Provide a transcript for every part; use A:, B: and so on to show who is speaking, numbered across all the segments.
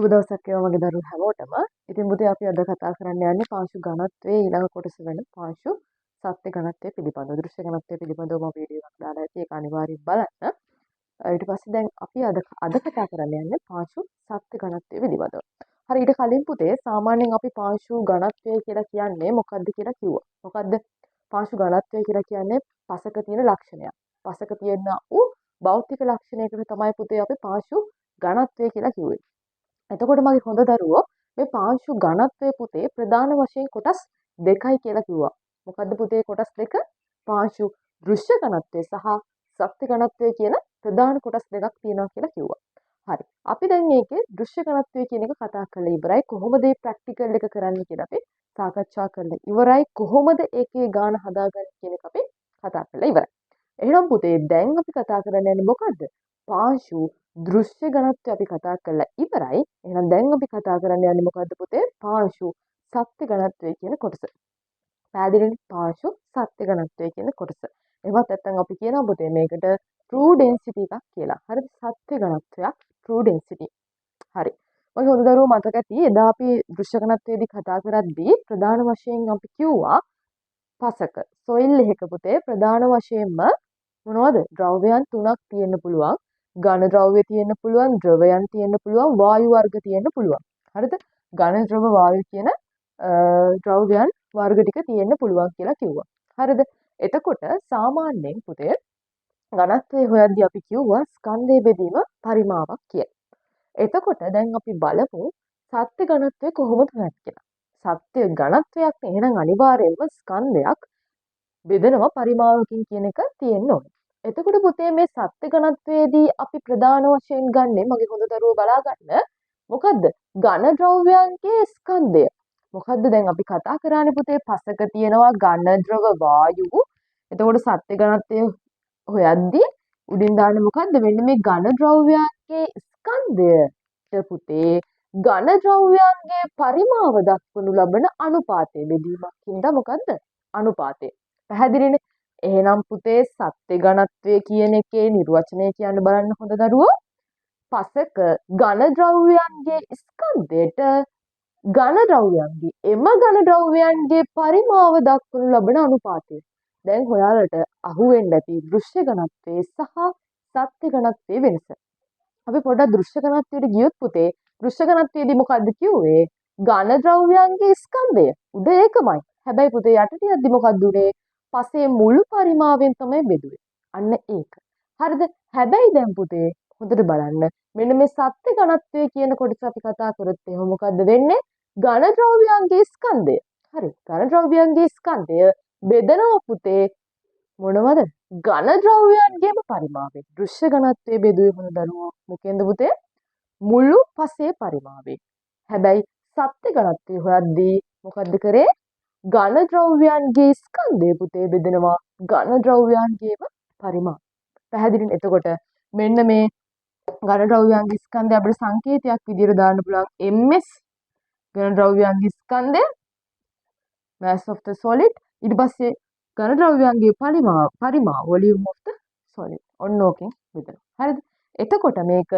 A: සුබ දවසක් වේවා මගේ දරුවෝ හැමෝටම. ඉතින් පුතේ, අපි අද කතා කරන්න යන්නේ පාංශු ඝනත්වයේ ඊළඟ කොටස වෙන පාංශු සත්‍ය ඝනත්වය පිළිබඳව. දෘශ්‍ය ඝනත්වය පිළිබඳව මම වීඩියෝ එකක් දාලා ඇති. ඒක අනිවාර්යයෙන් බලන්න. ඊට පස්සේ දැන් අපි අද අද කතා කරන්න යන්නේ පාංශු සත්‍ය ඝනත්වය පිළිබඳව. හරි, ඊට කලින් පුතේ, සාමාන්‍යයෙන් අපි පාංශු ඝනත්වය කියලා කියන්නේ මොකද්ද කියලා කිව්වා. මොකද්ද? පාංශු ඝනත්වය කියලා කියන්නේ පසක තියෙන ලක්ෂණයක්. පසක තියෙන වූ භෞතික ලක්ෂණයකට තමයි පුතේ අපි පාංශු ඝනත්වය කියලා කිව්වේ. එතකොට මගේ හොඳ දරුවෝ, මේ පාංශු ඝනත්වය පුතේ ප්‍රධාන වශයෙන් කොටස් දෙකයි කියලා කිව්වා. මොකද්ද පුතේ කොටස් දෙක? පාංශු දෘශ්‍ය ඝනත්වය සහ සත්‍ය ඝනත්වය කියන ප්‍රධාන කොටස් දෙකක් තියෙනවා කියලා කිව්වා. හරි. අපි දැන් මේකේ දෘශ්‍ය ඝනත්වය කියන එක කතා කරලා ඉවරයි. කොහොමද මේ ප්‍රැක්ටිකල් එක කරන්නේ කියලා අපි සාකච්ඡා කරලා ඉවරයි. කොහොමද ඒකේ ගාන හදාගන්නේ කියන එක අපි කතා කරලා ඉවරයි. එහෙනම් පුතේ, දැන් අපි කතා කරන්න යන්නේ මොකද්ද? පාංශු දෘශ්‍ය ඝනත්වය අපි කතා කරලා ඉවරයි. එහෙනම් දැන් අපි කතා කරන්න යන්නේ මොකද්ද පුතේ? පාංශු සත්‍ය ඝනත්වය කියන කොටස. පැහැදිලිනේ, පාංශු සත්‍ය ඝනත්වය කියන කොටස. එහෙමත් නැත්නම් අපි කියනවා පුතේ මේකට true density එකක් කියලා. හරිද? සත්‍ය ඝනත්වයක්, true density. හරි. මගේ හොඳ දරුවෝ, මතක ඇති එදා අපි දෘශ්‍ය ඝනත්වයේදී කතා කරද්දී ප්‍රධාන වශයෙන් අපි කිව්වා පසක, සොයිල් එකක පුතේ ප්‍රධාන වශයෙන්ම මොනවද? ද්‍රව්‍යයන් තුනක් තියෙන්න පුළුවන්. ඝන ද්‍රව්‍ය තියෙන්න පුළුවන්, ද්‍රවයන් තියෙන්න පුළුවන්, වායු වර්ග තියෙන්න පුළුවන්. හරිද? ඝන, ද්‍රව, වායු කියන ද්‍රව්‍යයන් වර්ග ටික තියෙන්න පුළුවන් කියලා කිව්වා. හරිද? එතකොට සාමාන්‍යයෙන් පුතේ ඝනත්වය හොයද්දී අපි කිව්වා ස්කන්ධය බෙදීම පරිමාවක් කියලා. එතකොට දැන් අපි බලමු සත්‍ය ඝනත්වය කොහොමද හොයන්නේ කියලා. සත්‍ය ඝනත්වයක් නේ. එහෙනම් අනිවාර්යයෙන්ම ස්කන්ධයක් බෙදනවා පරිමාවකින් කියන එක තියෙන්න ඕනේ. එතකොට පුතේ, මේ සත්‍ය ඝනත්වයේදී අපි ප්‍රධාන වශයෙන් ගන්නෙ, මගේ හොඳ දරුවෝ බලා ගන්න, මොකද්ද? ඝන ද්‍රව්‍යයන්ගේ ස්කන්ධය. මොකද්ද? දැන් අපි කතා කරානේ පුතේ, පසක තියෙනවා ඝන, ද්‍රව, වායු. එතකොට සත්‍ය ඝනත්වය හොයද්දී උඩින් දාන්නේ මොකද්ද? මෙන්න මේ ඝන ද්‍රව්‍යයන්ගේ ස්කන්ධයට පුතේ ඝන ද්‍රව්‍යයන්ගේ පරිමාව දක්වනු ලබන අනුපාතය. බෙදීමක් හින්දා මොකද්ද? අනුපාතය. පැහැදිලිනේ? එහෙනම් පුතේ, සත්‍ය ඝනත්වය කියන එකේ නිර්වචනය කියන්න බලන්න හොඳ දරුවෝ. පසක ඝන ද්‍රව්‍යයන්ගේ ස්කන්ධයට ඝන ද්‍රව්‍යයන්ගේ එම ඝන ද්‍රව්‍යයන්ගේ පරිමාව දක්වනු ලබන අනුපාතය. දැන් ඔයාලට අහුවෙන්න ඇති දෘශ්‍ය ඝනත්වයේ සහ සත්‍ය ඝනත්වයේ වෙනස. අපි පොඩ්ඩක් දෘශ්‍ය ඝනත්වයට ගියොත් පුතේ, දෘශ්‍ය ඝනත්වයේදී මොකද්ද කිව්වේ? ඝන ද්‍රව්‍යයන්ගේ ස්කන්ධය. උඩ ඒකමයි. හැබැයි පුතේ, යටට යද්දි මොකද්ද උනේ? පසේ මුළු පරිමාවෙන් තමයි බෙදුවේ. අන්න ඒක. හරිද? හැබැයි දැන් පුතේ හොඳට බලන්න. මෙන්න මේ සත්‍ය ඝනත්වය කියන කොටස අපි කතා කරොත් එහෙම මොකද්ද වෙන්නේ? ඝන ද්‍රව්‍යයන්ගේ ස්කන්ධය. හරි. ඝන ද්‍රව්‍යයන්ගේ ස්කන්ධය බෙදනවා පුතේ මොනවද? ඝන ද්‍රව්‍යයන්ගේම පරිමාවෙන්. දෘශ්‍ය ඝනත්වයේ බෙදුවේ මොන දරුවෝ මොකෙන්ද පුතේ? මුළු පසේ පරිමාවෙන්. හැබැයි සත්‍ය ඝනත්වය හොයද්දී මොකද්ද කරේ? ඝන ද්‍රව්‍යයන්ගේ ස්කන්ධය පුතේ බෙදෙනවා ඝන ද්‍රව්‍යයන්ගේම පරිමාව. පැහැදිලිනේ? එතකොට මෙන්න මේ ඝන ද්‍රව්‍යයන්ගේ ස්කන්ධය අපිට සංකේතයක් විදියට දාන්න පුළුවන් ms, ඝන ද්‍රව්‍යයන්ගේ ස්කන්ධය, mass of the solid. ඊට පස්සේ ඝන ද්‍රව්‍යයන්ගේ පරිමාව, volume of the solid. ඔන්න ඕකෙන් බෙදෙනවා. හරිද? එතකොට මේක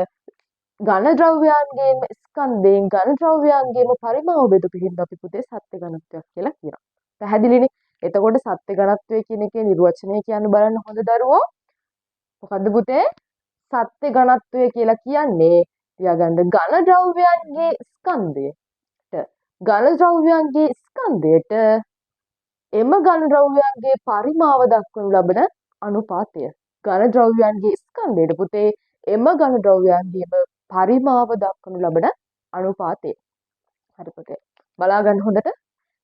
A: ඝන ද්‍රව්‍යයන්ගේම ස්කන්ධයෙන් ඝන ද්‍රව්‍යයන්ගේම පරිමාව බෙදපු හින්දා අපි පුතේ සත්‍ය ඝනත්වයක් කියලා කියනවා. පැහැදිලිනේ? එතකොට සත්‍ය ඝනත්වය කියන එකේ නිර්වචනය කියන්න බලන්න හොඳ දරුවෝ. මොකද්ද පුතේ? සත්‍ය ඝනත්වය කියලා කියන්නේ, තියාගන්න, ඝන ද්‍රව්‍යයන්ගේ ස්කන්ධයට ඝන ද්‍රව්‍යයන්ගේ ස්කන්ධයට එම ඝන ද්‍රව්‍යයන්ගේ පරිමාව දක්වනු ලබන අනුපාතය. ඝන ද්‍රව්‍යයන්ගේ ස්කන්ධයට පුතේ එම ඝන ද්‍රව්‍යයන්ගේම පරිමාව දක්වනු ලබන අනුපාතය. හරි පුතේ. බලා ගන්න හොඳට.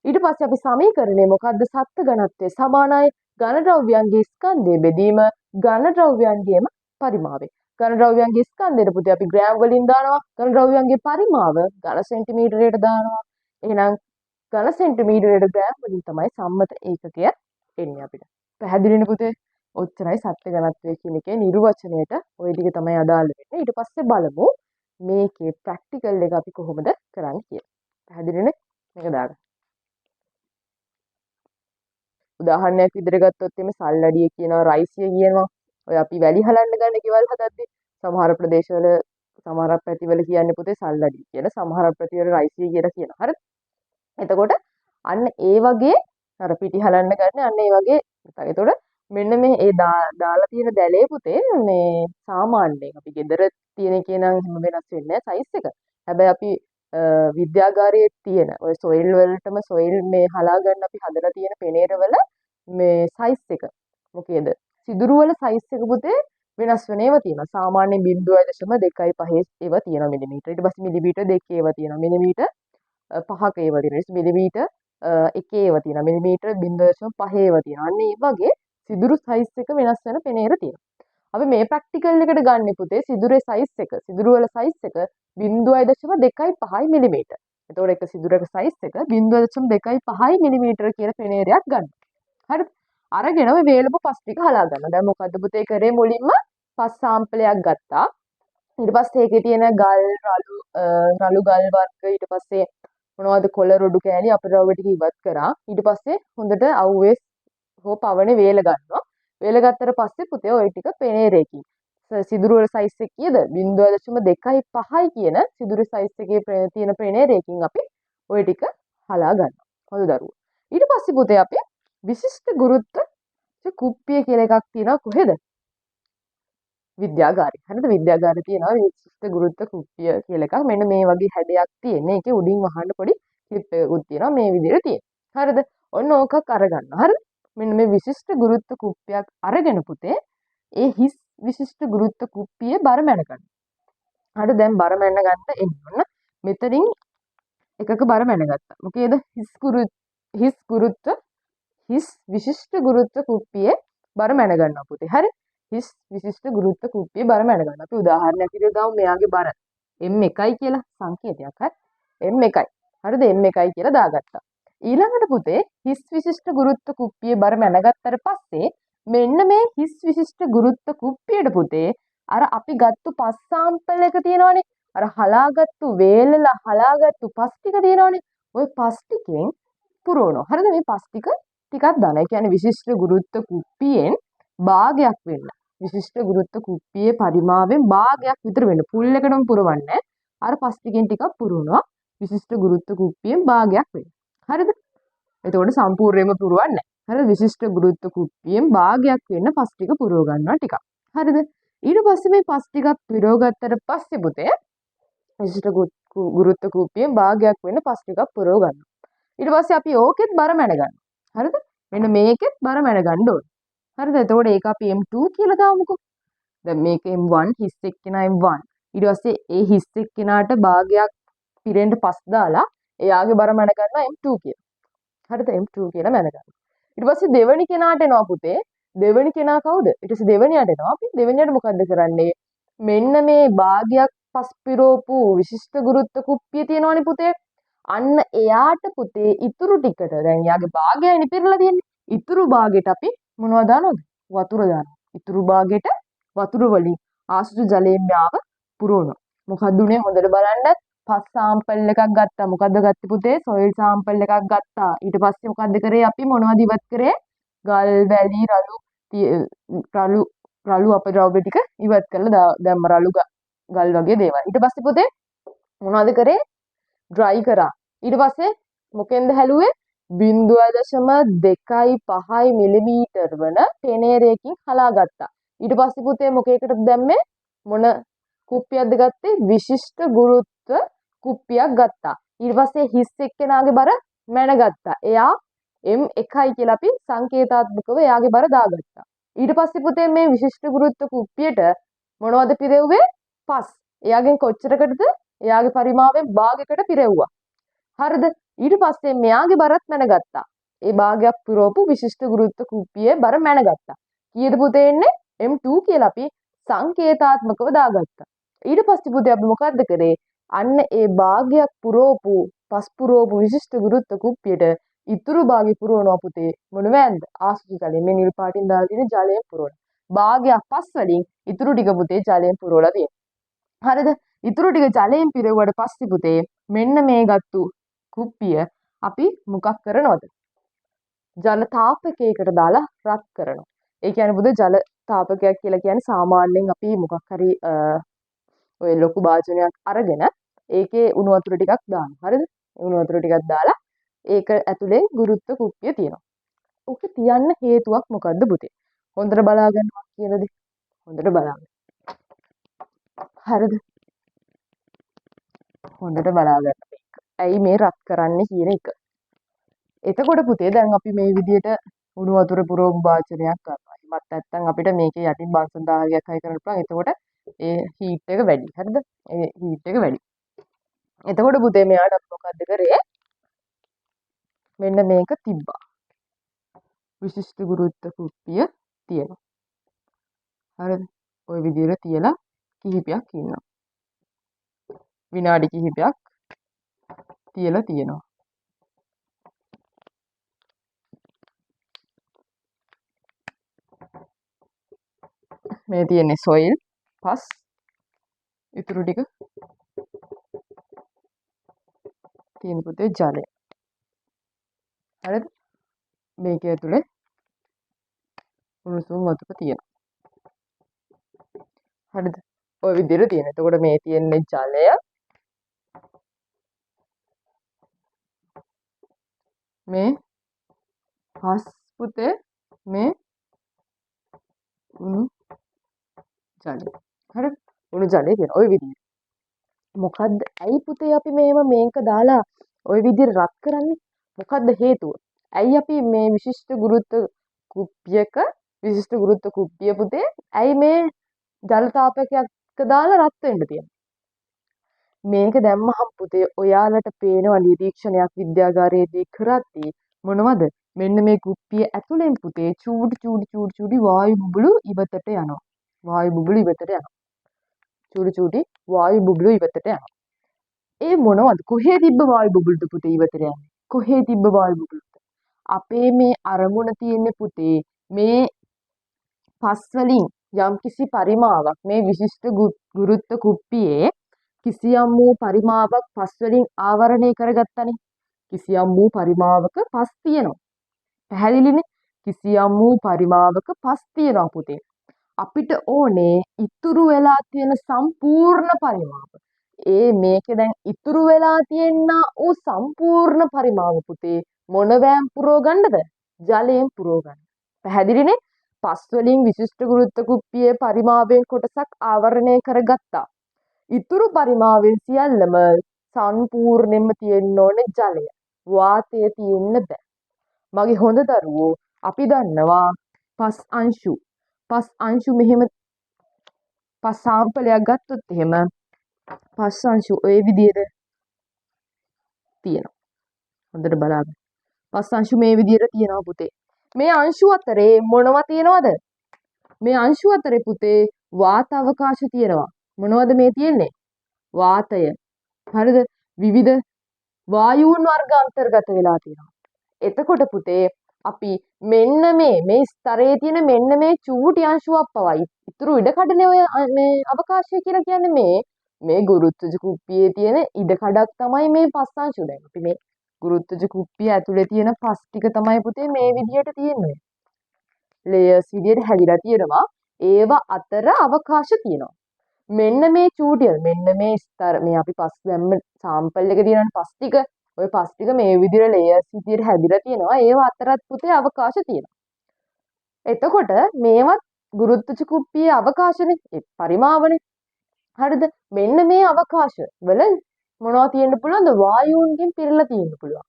A: ඊට පස්සේ අපි සමීකරණය මොකද්ද? සත්‍ය ඝනත්වය සමානයි ඝන ද්‍රව්‍යයන්ගේ ස්කන්ධය බෙදීම ඝන ද්‍රව්‍යයන්ගේම පරිමාවය. ඝන ද්‍රව්‍යයන්ගේ ස්කන්ධයට පුතේ අපි ග්‍රෑම් වලින් දානවා. ඝන ද්‍රව්‍යයන්ගේ පරිමාව ඝන සෙන්ටිමීටරයට දානවා. එහෙනම් ඝන සෙන්ටිමීටරයට ග්‍රෑම් වලින් තමයි සම්මත ඒකකය එන්නේ අපිට. පැහැදිලිනේ පුතේ? ඔච්චරයි සත්‍ය ඝනත්වය කියන එකේ නිර්වචනයට ඔය ටික තමයි අදාළ වෙන්නේ. ඊට පස්සේ බලමු මේකේ ප්‍රැක්ටිකල් එක අපි කොහොමද කරන්නේ කියලා. පැහැදිලිනේ? මේක දාගන්න. උදාහරණයක් විදිහට ගත්තොත් එimhe සල්ලඩිය කියනවා, රයිසිය කියනවා. ඔය අපි වැලි හලන්න ගන්න ගෙවල් හදද්දි සමහර ප්‍රදේශවල සමහර පැතිවල කියන්නේ පුතේ සල්ලඩි කියලා. සමහර පැතිවල රයිසිය කියලා කියනවා. හරිද? එතකොට අන්න ඒ වගේ අර පිටි හලන්න ගන්න අන්න ඒ වගේ. එතකොට මෙන්න මේ ඒ දාලා තියෙන දැලේ පුතේ මේ සාමාන්‍යයෙන් අපි ගෙදර තියෙන එකේ නම් එහෙම වෙනස් වෙන්නේ නැහැ සයිස් එක. හැබැයි අපි විද්‍යාගාරයේ තියෙන ඔය සොයිල් වලටම සොයිල් මේ හලා ගන්න අපි හදලා තියෙන පෙනේරවල මේ සයිස් එක මොකේද? සිදුරු වල සයිස් එක පුතේ වෙනස් වෙන ඒවා තියෙනවා. සාමාන්‍යයෙන් 0.25 ඒවා තියෙනවා මිලිමීටර. ඊට පස්සේ මිලිමීටර් 2 ඒවා තියෙනවා. මිලිමීටර් 5ක ඒවා තියෙනවා. ඊට මිලිමීටර් 1 ඒවා තියෙනවා. මිලිමීටර් 0.5 ඒවා තියෙනවා. අන්න ඒ වගේ සිදුරු සයිස් එක වෙනස් වෙන පෙනේර තියෙනවා. අපි මේ ප්‍රැක්ටිකල් එකට ගන්න පුතේ සිදුරේ සයිස් එක, සිදුරු වල සයිස් එක 0.25 මිලිමීටර්. එතකොට එක සිදුරක සයිස් එක 0.25 මිලිමීටර් කියලා පෙනේරයක් ගන්න. හරිද? අරගෙන ඔය වේලපු පස් ටික හලා ගන්න. දැන් මොකද්ද පුතේ කරේ? මුලින්ම පස් සාම්පලයක් ගත්තා. ඊට පස්සේ ඒකේ තියෙන ගල් රළු රළු ගල් වර්ග, ඊට පස්සේ මොනවද කොළ රොඩු කෑලි අපද්‍රව්‍ය ටික ඉවත් කරා. ඊට පස්සේ හොඳට අවුවේ හෝ පවනේ වේල ගන්නවා. වේල ගත්තට පස්සේ පුතේ ඔය ටික පෙනේරයකින් සිදුරු වල සයිස් එක කීයද? 0.25 කියන සිදුරු සයිස් එකේ තියෙන පෙනේරයකින් අපි ඔය ටික හලා ගන්නවා. හොඳ දරුවෝ. ඊට පස්සේ පුතේ අපි විශිෂ්ට ගුරුත්ව කුප්පිය කියලා එකක් තියෙනවා. කොහෙද? විද්‍යාගාරේ. හරිද? විද්‍යාගාරේ තියෙනවා විශිෂ්ට ගුරුත්ව කුප්පිය කියලා එකක්. මෙන්න මේ වගේ හැඩයක් තියෙන. ඒකේ උඩින් වහන්න පොඩි ක්ලිප් එකකුත් තියෙනවා. මේ විදිහට තියෙනවා. හරිද? ඔන්න ඕකක් අරගන්න. හරිද? මෙන්න මේ විශිෂ්ට ගුරුත්ව කුප්පියක් අරගෙන පුතේ ඒ හිස් විශිෂ්ට ගුරුත්ව කුප්පියේ බර මැන ගන්න. හරි, දැන් බර මැන ගන්න එන්න ඕන. මෙතනින් එකක බර මැනගත්තා. මොකේද? හිස් ගුරුත්ව හිස් විශිෂ්ට ගුරුත්ව කුප්පියේ බර මැන ගන්නවා පුතේ. හරි? හිස් විශිෂ්ට ගුරුත්ව කුප්පියේ බර මැන ගන්නවා. අපි උදාහරණයක් විදිහට දාමු මෙයාගේ බර M1යි කියලා සංකේතයක්. හරි? M1යි. හරිද? M1යි කියලා දාගත්තා. ඊළඟට පුතේ හිස් විශිෂ්ට ගුරුත්ව කුප්පියේ බර මැනගත්තට පස්සේ මෙන්න මේ හිස් විශිෂ්ට ගුරුත්ව කුප්පියට පුතේ අර අපි ගත්තු පස් සාම්පල් එක තියෙනවනේ. අර හලාගත්තු වේලලා හලාගත්තු පස් ටික තියෙනවනේ. ඔය පස් ටිකෙන් පුරවනවා. හරිද? මේ පස් ටික ටිකක් දානවා. ඒ කියන්නේ විශිෂ්ට ගුරුත්ව කුප්පියෙන් භාගයක් වෙන්න. විශිෂ්ට ගුරුත්ව කුප්පියේ පරිමාවෙන් භාගයක් විතර වෙන්න. ෆුල් එකටම පුරවන්නේ. අර පස් ටිකෙන් ටිකක් පුරවනවා. විශිෂ්ට ගුරුත්ව කුප්පියෙන් භාගයක් වෙන්න. හරිද? එතකොට සම්පූර්ණයෙන්ම පුරවන්නේ නැහැ. හරිද? විශිෂ්ට ගුරුත්ව කුප්පියෙන් භාගයක් වෙන්න පස් ටික පුරව ගන්නවා ටිකක්. හරිද? ඊට පස්සේ මේ පස් ටිකක් පුරව ගත්තට පස්සේ පුතේ විශිෂ්ට ගුරුත්ව කුප්පියෙන් භාගයක් වෙන්න පස් ටිකක් පුරව ගන්නවා. ඊට පස්සේ අපි ඕකෙත් බර මැන ගන්නවා. හරිද? මෙන්න මේකෙත් බර මැන ගන්න ඕනේ. හරිද? එතකොට ඒක අපි M2 කියලා දාමුකෝ. දැන් මේක M1, හිස් එක්කෙනා M1. ඊට පස්සේ ඒ හිස් එක්කෙනාට භාගයක් පිරෙන්න පස් දාලා එයාගේ බර මැන ගන්නවා M2 කියලා. හරිද? M2 කියලා මැන ගන්නවා. ඊට පස්සේ දෙවෙනි කෙනාට එනවා පුතේ. දෙවෙනි කෙනා කවුද? ඊට පස්සේ දෙවෙනියට එනවා. අපි දෙවෙනියට මොකද්ද කරන්නේ? මෙන්න මේ භාගයක් පස් පිරෝපු විශිෂ්ට ගුරුත්ව කුප්පිය තියෙනවනේ පුතේ. අන්න එයාට පුතේ ඉතුරු ටිකට, දැන් එයාගේ භාගයයිනේ පිරලා තියෙන්නේ. ඉතුරු භාගෙට අපි මොනවද දානවද? වතුර දානවා. ඉතුරු භාගෙට වතුර වලින් ආසුචි ජලයෙන් මෙයාව පුරවනවා. මොකද්ද උනේ? හොඳට බලන්න. පස් සාම්පල් එකක් ගත්තා. මොකද්ද ගත්තේ පුතේ? සොයිල් සාම්පල් එකක් ගත්තා. ඊට පස්සේ මොකද්ද කරේ අපි? මොනවද ඉවත් කරේ? ගල් වැලි රළු රළු රළු අපද්‍රව්‍ය ටික ඉවත් කරලා දැම්ම, රළු ගල් වගේ දේවල්. ඊට පස්සේ පුතේ මොනවද කරේ? ඩ්‍රයි කරා. ඊට පස්සේ මොකෙන්ද හැලුවේ? 0.25 මිලිමීටර් වන පෙනේරයකින් හලාගත්තා. ඊට පස්සේ පුතේ මොකේකටද දැම්මේ? මොන කුප්පියක්ද ගත්තේ? විශිෂ්ට ගුරුත්ව කුප්පියක් ගත්තා. ඊට පස්සේ හිස් එක්කෙනාගේ බර මැනගත්තා. එයා M1යි කියලා අපි සංකේතාත්මකව එයාගේ බර දාගත්තා. ඊට පස්සේ පුතේ මේ විශිෂ්ට ගුරුත්ව කුප්පියට මොනවද පිරෙව්වේ? පස්. එයාගෙන් කොච්චරකටද? එයාගේ පරිමාවෙන් භාගයකට පිරෙව්වා. හරිද? ඊට පස්සේ මෙයාගේ බරත් මැනගත්තා. ඒ භාගයක් පුරවපු විශිෂ්ට ගුරුත්ව කුප්පියේ බර මැනගත්තා. කීයද පුතේ එන්නේ? M2 කියලා අපි සංකේතාත්මකව දාගත්තා. ඊට පස්සේ පුතේ අපි මොකද්ද කරේ? අන්න ඒ භාගයක් පුරවපු පස් පුරවපු විශිෂ්ට ගුරුත්ව කුප්පියට ඉතුරු භාගෙ පුරවනවා පුතේ මොනවැන්ද? ආසුචි ජලයෙන්. මේ නිල් පාටින් දාලා තියෙන ජලයෙන් පුරවනවා. භාගයක් පස් වලින් ඉතුරු ටික පුතේ ජලයෙන් පුරවලා තියෙනවා. හරිද? ඉතුරු ටික ජලයෙන් පිරෙව්වට පස්සේ පුතේ මෙන්න මේ ගත්තු කුප්පිය අපි මොකක් කරනවද? ජල තාපකයකට දාලා රත් කරනවා. ඒ කියන්නේ පුතේ ජල තාපකයක් කියලා කියන්නේ සාමාන්‍යයෙන් අපි මොකක් හරි ඔය ලොකු භාජනයක් අරගෙන ඒකේ උණු වතුර ටිකක් දානවා. හරිද? උණු වතුර ටිකක් දාලා ඒක ඇතුලේ ගුරුත්ව කුප්පිය තියෙනවා. ඔක තියන්න හේතුවක් මොකද්ද පුතේ? හොඳට බලාගන්න මං කියන දේ. හොඳට බලාගන්න. හරිද? හොඳට බලාගන්න මේක. ඇයි මේ රත් කරන්නේ කියන එක. එතකොට පුතේ දැන් අපි මේ විදියට උණු වතුර පුරවපු භාජනයක් ගන්නවා. එහෙමත් නැත්නම් අපිට මේකේ යටින් බන්සන් දාහකයක් හයි කරන්න පුළුවන්. එතකොට ඒ හීට් එක වැඩි. හරිද? ඒ හීට් එක වැඩි. එතකොට පුතේ මෙයාට අපි මොකද්ද කරේ? මෙන්න මේක තිබ්බා. විශිෂ්ට ගුරුත්ව කුප්පිය තියෙනවා. හරිද? ඔය විදියට තියලා කිහිපයක් ඉන්නවා. විනාඩි කිහිපයක් තියලා තියෙනවා. මේ තියෙන්නේ සොයිල් පස් ඉතුරු ටික තියෙන පුතේ ජලය. හරිද? මේක ඇතුලේ උණුසුම් වතුර තියෙනවා. හරිද? ඔය විදිහට තියෙන. එතකොට මේ තියෙන්නේ ජලය. මේ පස් පුතේ මේ උණු ජලය. හරිද? උණු ජලය තියෙන. ඔය විදිහට. මොකද්ද? ඇයි පුතේ අපි මේව මේක දාලා ඔය විදිහට රත් කරන්නේ? මොකද්ද හේතුව? ඇයි අපි මේ විශිෂ්ට ගුරුත්ව කුප්පියක විශිෂ්ට ගුරුත්ව කුප්පිය පුතේ ඇයි මේ ජල තාපකයක් දාලා රත් වෙන්න තියෙන්නේ? මේක දැම්මහම පුතේ ඔයාලට පේනවා නිරීක්ෂණයක් විද්‍යාගාරයේදී කරද්දී මොනවද? මෙන්න මේ කුප්පිය ඇතුලෙන් පුතේ චූටි චූටි චූටි චූටි වායු බුබුලු ඉවතට යනවා. වායු බුබුලු ඉවතට යනවා. චූටි චූටි වායු බුබුලු ඉවතට යනවා. ඒ මොනවද? කොහේ තිබ්බ වායු බුබුලුද පුතේ ඉවතට යන්නේ? කොහේ තිබ්බ වායු බුබුලුද? අපේ මේ අරමුණ තියෙන්නේ පුතේ මේ පස් වලින් යම්කිසි පරිමාවක් මේ විශිෂ්ට ගුරුත්ව කුප්පියේ කිසියම් වූ පරිමාවක් පස් වලින් ආවරණය කරගත්තනේ. කිසියම් වූ පරිමාවක පස් තියෙනවා. පැහැදිලිනේ? කිසියම් වූ පරිමාවක පස් තියෙනවා පුතේ. අපිට ඕනේ ඉතුරු වෙලා තියෙන සම්පූර්ණ පරිමාව. ඒ මේකේ දැන් ඉතුරු වෙලා තියෙනා වූ සම්පූර්ණ පරිමාව පුතේ මොන වෑම් පුරව ගන්නද? ජලයෙන් පුරව ගන්න. පැහැදිලිනේ? පස් වලින් විශිෂ්ට ගුරුත්ව කුප්පියේ පරිමාවෙන් කොටසක් ආවරණය කරගත්තා. ඉතුරු පරිමාවෙන් සියල්ලම සම්පූර්ණයෙන්ම තියෙන්න ඕනේ ජලය. වාතය තියෙන්න බෑ. මගේ හොඳ දරුවෝ අපි දන්නවා පස් අංශු. පස් අංශු මෙහෙම පස් සාම්පලයක් ගත්තොත් එහෙම පස් අංශු ඔය විදියට තියෙනවා. හොඳට බලන්න. පස් අංශු මේ විදියට තියෙනවා පුතේ. මේ අංශු අතරේ මොනවා තියෙනවද? මේ අංශු අතරේ පුතේ වාත අවකාශ තියෙනවා. මොනවද මේ තියෙන්නේ? වාතය. හරිද? විවිධ වායූන් වර්ග අන්තර්ගත වෙලා තියෙනවා. එතකොට පුතේ අපි මෙන්න මේ මේ ස්තරයේ තියෙන මෙන්න මේ චූටි අංශුවක් පවා ඉතුරු ඉඩ කඩනේ ඔය මේ අවකාශය කියලා කියන්නේ මේ මේ ගුරුත්වජ කුප්පියේ තියෙන ඉඩ කඩක් තමයි මේ පස් අංශු. දැන් අපි මේ ගුරුත්වජ කුප්පිය ඇතුලේ තියෙන පස් ටික තමයි පුතේ මේ විදියට තියෙන්නේ. ලේයර්ස් විදියට හැදිලා තියෙනවා. ඒව අතර අවකාශ තියෙනවා. මෙන්න මේ චූටිය මෙන්න මේ ස්තර මේ අපි පස් දැම්ම සාම්පල් එක තියෙනවනේ පස් ටික. ඔය පස් ටික මේ විදියට ලේයර්ස් විදියට හැදිලා තියෙනවා. ඒව අතරත් පුතේ අවකාශ තියෙනවා. එතකොට මේවත් ගුරුත්වජ කුප්පියේ අවකාශනේ. ඒ පරිමාවනේ. හරිද? මෙන්න මේ අවකාශ වල මොනවා තියෙන්න පුළුවන්ද? වායූන්ගෙන් පිරලා තියෙන්න පුළුවන්.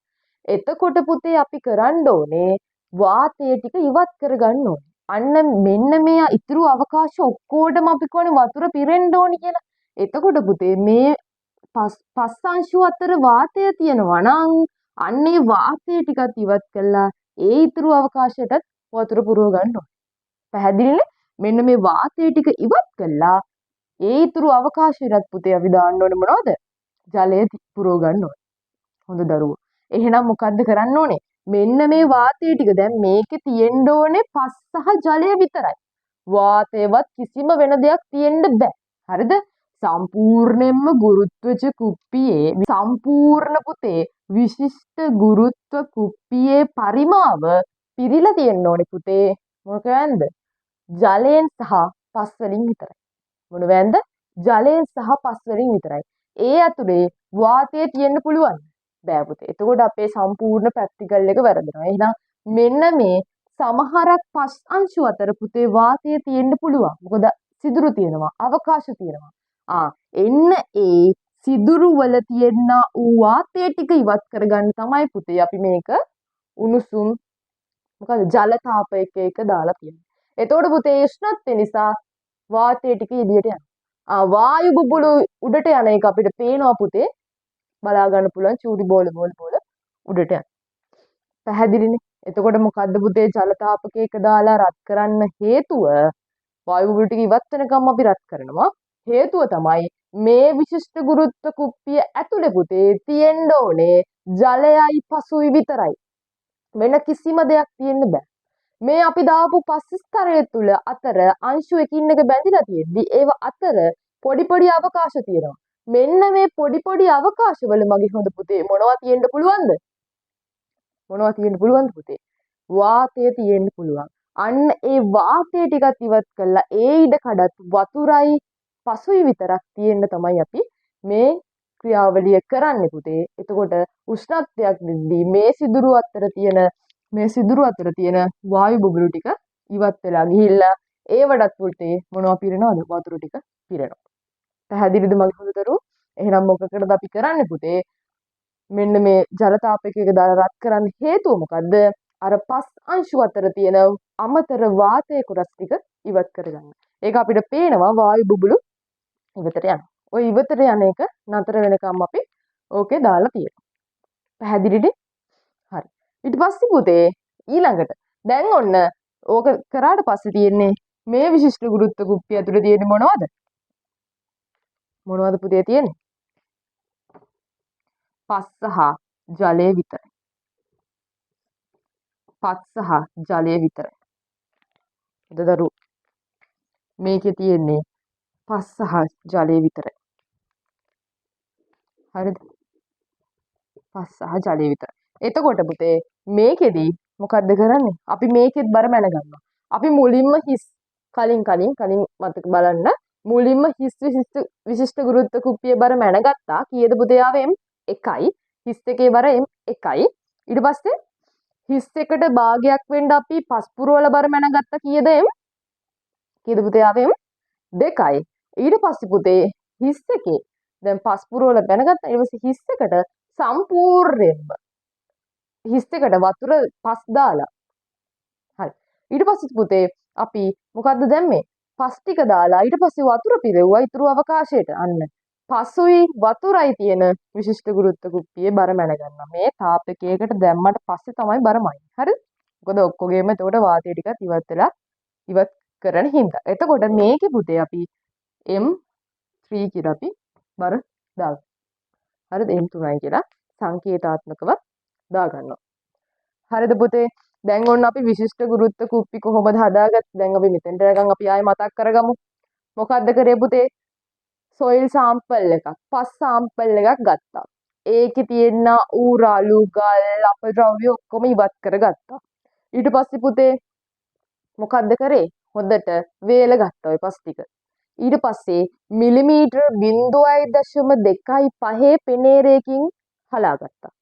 A: එතකොට පුතේ අපි කරන්න ඕනේ වාතය ටික ඉවත් කරගන්න ඕනේ. අන්න මෙන්න මේ ඉතුරු අවකාශ ඔක්කොටම අපි කොහොනේ වතුර පිරෙන්න ඕනි කියලා. එතකොට පුතේ මේ පස් පස් අංශු අතර වාතය තියෙනවා නම් අන්න ඒ වාතය ටිකත් ඉවත් කළා ඒ ඉතුරු අවකාශයටත් වතුර පුරව ගන්න ඕනේ. පැහැදිලිනේ? මෙන්න මේ වාතය ටික ඉවත් කළා ඒ ඉතුරු අවකාශයටත් පුතේ අපි දාන්න ඕනේ මොනවද? ජලය පුරව ගන්න ඕනේ. හොඳ දරුවෝ. එහෙනම් මොකද්ද කරන්න ඕනේ? මෙන්න මේ වාතය ටික දැන් මේකේ තියෙන්න ඕනේ පස් සහ ජලය විතරයි. වාතයවත් කිසිම වෙන දෙයක් තියෙන්න බෑ. හරිද? සම්පූර්ණයෙන්ම ගුරුත්වජ කුප්පියේ සම්පූර්ණ පුතේ විශිෂ්ට ගුරුත්ව කුප්පියේ පරිමාව පිරීලා තියෙන්න ඕනේ පුතේ. මොකෙන්ද? ජලයෙන් සහ පස් වලින් විතරයි. මොනවෙන්ද? ජලය සහ පස් වලින් විතරයි. ඒ ඇතුලේ වාතය තියෙන්න පුළුවන් බෑ පුතේ. එතකොට අපේ සම්පූර්ණ ප්‍රැක්ටිකල් එක වැරදෙනවා. එහෙනම් මෙන්න මේ සමහරක් පස් අංශු අතර පුතේ වාතය තියෙන්න පුළුවන්. මොකද සිදුරු තියෙනවා, අවකාශ තියෙනවා. එන්න ඒ සිදුරු වල තියෙන ඌ වාතය ටික ඉවත් කරගන්න තමයි පුතේ අපි මේක උණුසුම් මොකද ජල තාපයක එක දාලා තියෙන්නේ. එතකොට පුතේ උෂ්ණත්වය නිසා වාතය ටික එළියට යනවා. වායු බුබුලු උඩට යන එක අපිට පේනවා පුතේ. බලා ගන්න පුළුවන් චූටි බෝල බෝල බෝල උඩට යනවා. පැහැදිලිනේ? එතකොට මොකද්ද පුතේ ජල තාපකයක දාලා රත් කරන්න හේතුව? වායු බුබුලු ටික ඉවත් වෙනකම් අපි රත් කරනවා. හේතුව තමයි මේ විශිෂ්ට ගුරුත්ව කුප්පිය ඇතුලේ පුතේ තියෙන්න ඕනේ ජලයයි පසුයි විතරයි. වෙන කිසිම දෙයක් තියෙන්න බෑ. මේ අපි දාපු පස් ස්තරය තුල අතර අංශු එකින් එක බැඳිලා තියෙද්දි ඒව අතර පොඩි පොඩි අවකාශ තියෙනවා. මෙන්න මේ පොඩි පොඩි අවකාශවල මගේ හොඳ පුතේ මොනවා තියෙන්න පුළුවන්ද? මොනවා තියෙන්න පුළුවන්ද පුතේ? වාතය තියෙන්න පුළුවන්. අන්න ඒ වාතය ටිකත් ඉවත් කරලා ඒ ඉඩ කඩත් වතුරයි පසුයි විතරක් තියෙන්න තමයි අපි මේ ක්‍රියාවලිය කරන්නේ පුතේ. එතකොට උෂ්ණත්වයක් දෙද්දී මේ සිදුරු අතර තියෙන වායු බුබුලු ටික ඉවත් වෙලා ගිහිල්ලා ඒවටත් පුතේ මොනවා පිරෙනවද? වතුර ටික පිරෙනවා. පැහැදිලිද මගේ හොඳ දරුවෝ? එහෙනම් මොකකටද අපි කරන්නේ පුතේ? මෙන්න මේ ජල තාපයක දාලා රත් කරන්න හේතුව මොකද්ද? අර පස් අංශු අතර තියෙන අමතර වාතය කොටස් ටික ඉවත් කරගන්න. ඒක අපිට පේනවා වායු බුබුලු ඉවතට යනවා. ඔය ඉවතට යන එක නතර වෙනකම් අපි ඕකේ දාලා තියෙනවා. පැහැදිලිද? හරි. ඊට පස්සේ පුතේ ඊළඟට දැන් ඔන්න ඕක කරාට පස්සේ තියෙන්නේ මේ විශිෂ්ට ගුරුත්ව කුප්පිය ඇතුලේ තියෙන්නේ මොනවද? මොනවද පුතේ තියෙන්නේ? පස් සහ ජලය විතරයි. පස් සහ ජලය විතරයි. හොඳ දරුවෝ, මේකේ තියෙන්නේ පස් සහ ජලය විතරයි. හරිද? පස් සහ ජලය විතරයි. එතකොට පුතේ මේකෙදි මොකද්ද කරන්නේ? අපි මේකෙත් බර මැනගන්නවා. අපි මුලින්ම හිස් කලින් කලින් කලින් මතක බලන්න මුලින්ම හිස් විශිෂ්ට ගුරුත්ව කුප්පිය බර මැනගත්තා. කීයද පුතේ ආවේ? M 1යි. හිස් එකේ බර M 1යි. ඊට පස්සේ හිස් එකට භාගයක් වෙන්න අපි පස් පුරවල බර මැනගත්තා. කීයද M? කීයද පුතේ ආවේ? M 2යි. ඊට පස්සේ පුතේ හිස් එකේ දැන් පස් පුරවල මැනගත්තා. ඊට පස්සේ හිස් එකට සම්පූර්ණයෙන්ම හිස් එකට වතුර පස් දාලා, හරි. ඊට පස්සේ පුතේ අපි මොකද්ද දැම්මේ? පස් ටික දාලා ඊට පස්සේ වතුර පිරෙව්වා ඉතුරු අවකාශයට. අන්න පසුයි වතුරයි තියෙන විශිෂ්ට ගුරුත්ව කුප්පියේ බර මැනගන්නවා. මේ තාපකයකට දැම්මට පස්සේ තමයි බර මනින්නේ. හරිද? මොකද ඔක්කොගේම එතකොට වාතය ටිකත් ඉවත් වෙලා ඉවත් කරන හින්දා. එතකොට මේකේ පුතේ අපි M3 කියලා අපි බර දාගන්නවා. හරිද? M3යි කියලා සංකේතාත්මකව දාගන්නවා. හරිද පුතේ? දැන් ඔන්න අපි විශිෂ්ට ගුරුත්ව කුප්පි කොහොමද හදාගත්තේ? දැන් අපි මෙතෙන්ට යනකම් අපි ආයෙ මතක් කරගමු. මොකද්ද කරේ පුතේ? සොයිල් සාම්පල් එකක්, පස් සාම්පල් එකක් ගත්තා. ඒකේ තියෙන ඌ රළු ගල් අපද්‍රව්‍ය ඔක්කොම ඉවත් කරගත්තා. ඊට පස්සේ පුතේ මොකද්ද කරේ? හොඳට වේල ගත්තා ඔය පස් ටික. ඊට පස්සේ මිලිමීටර් 0.25 පෙනේරයකින් හලාගත්තා.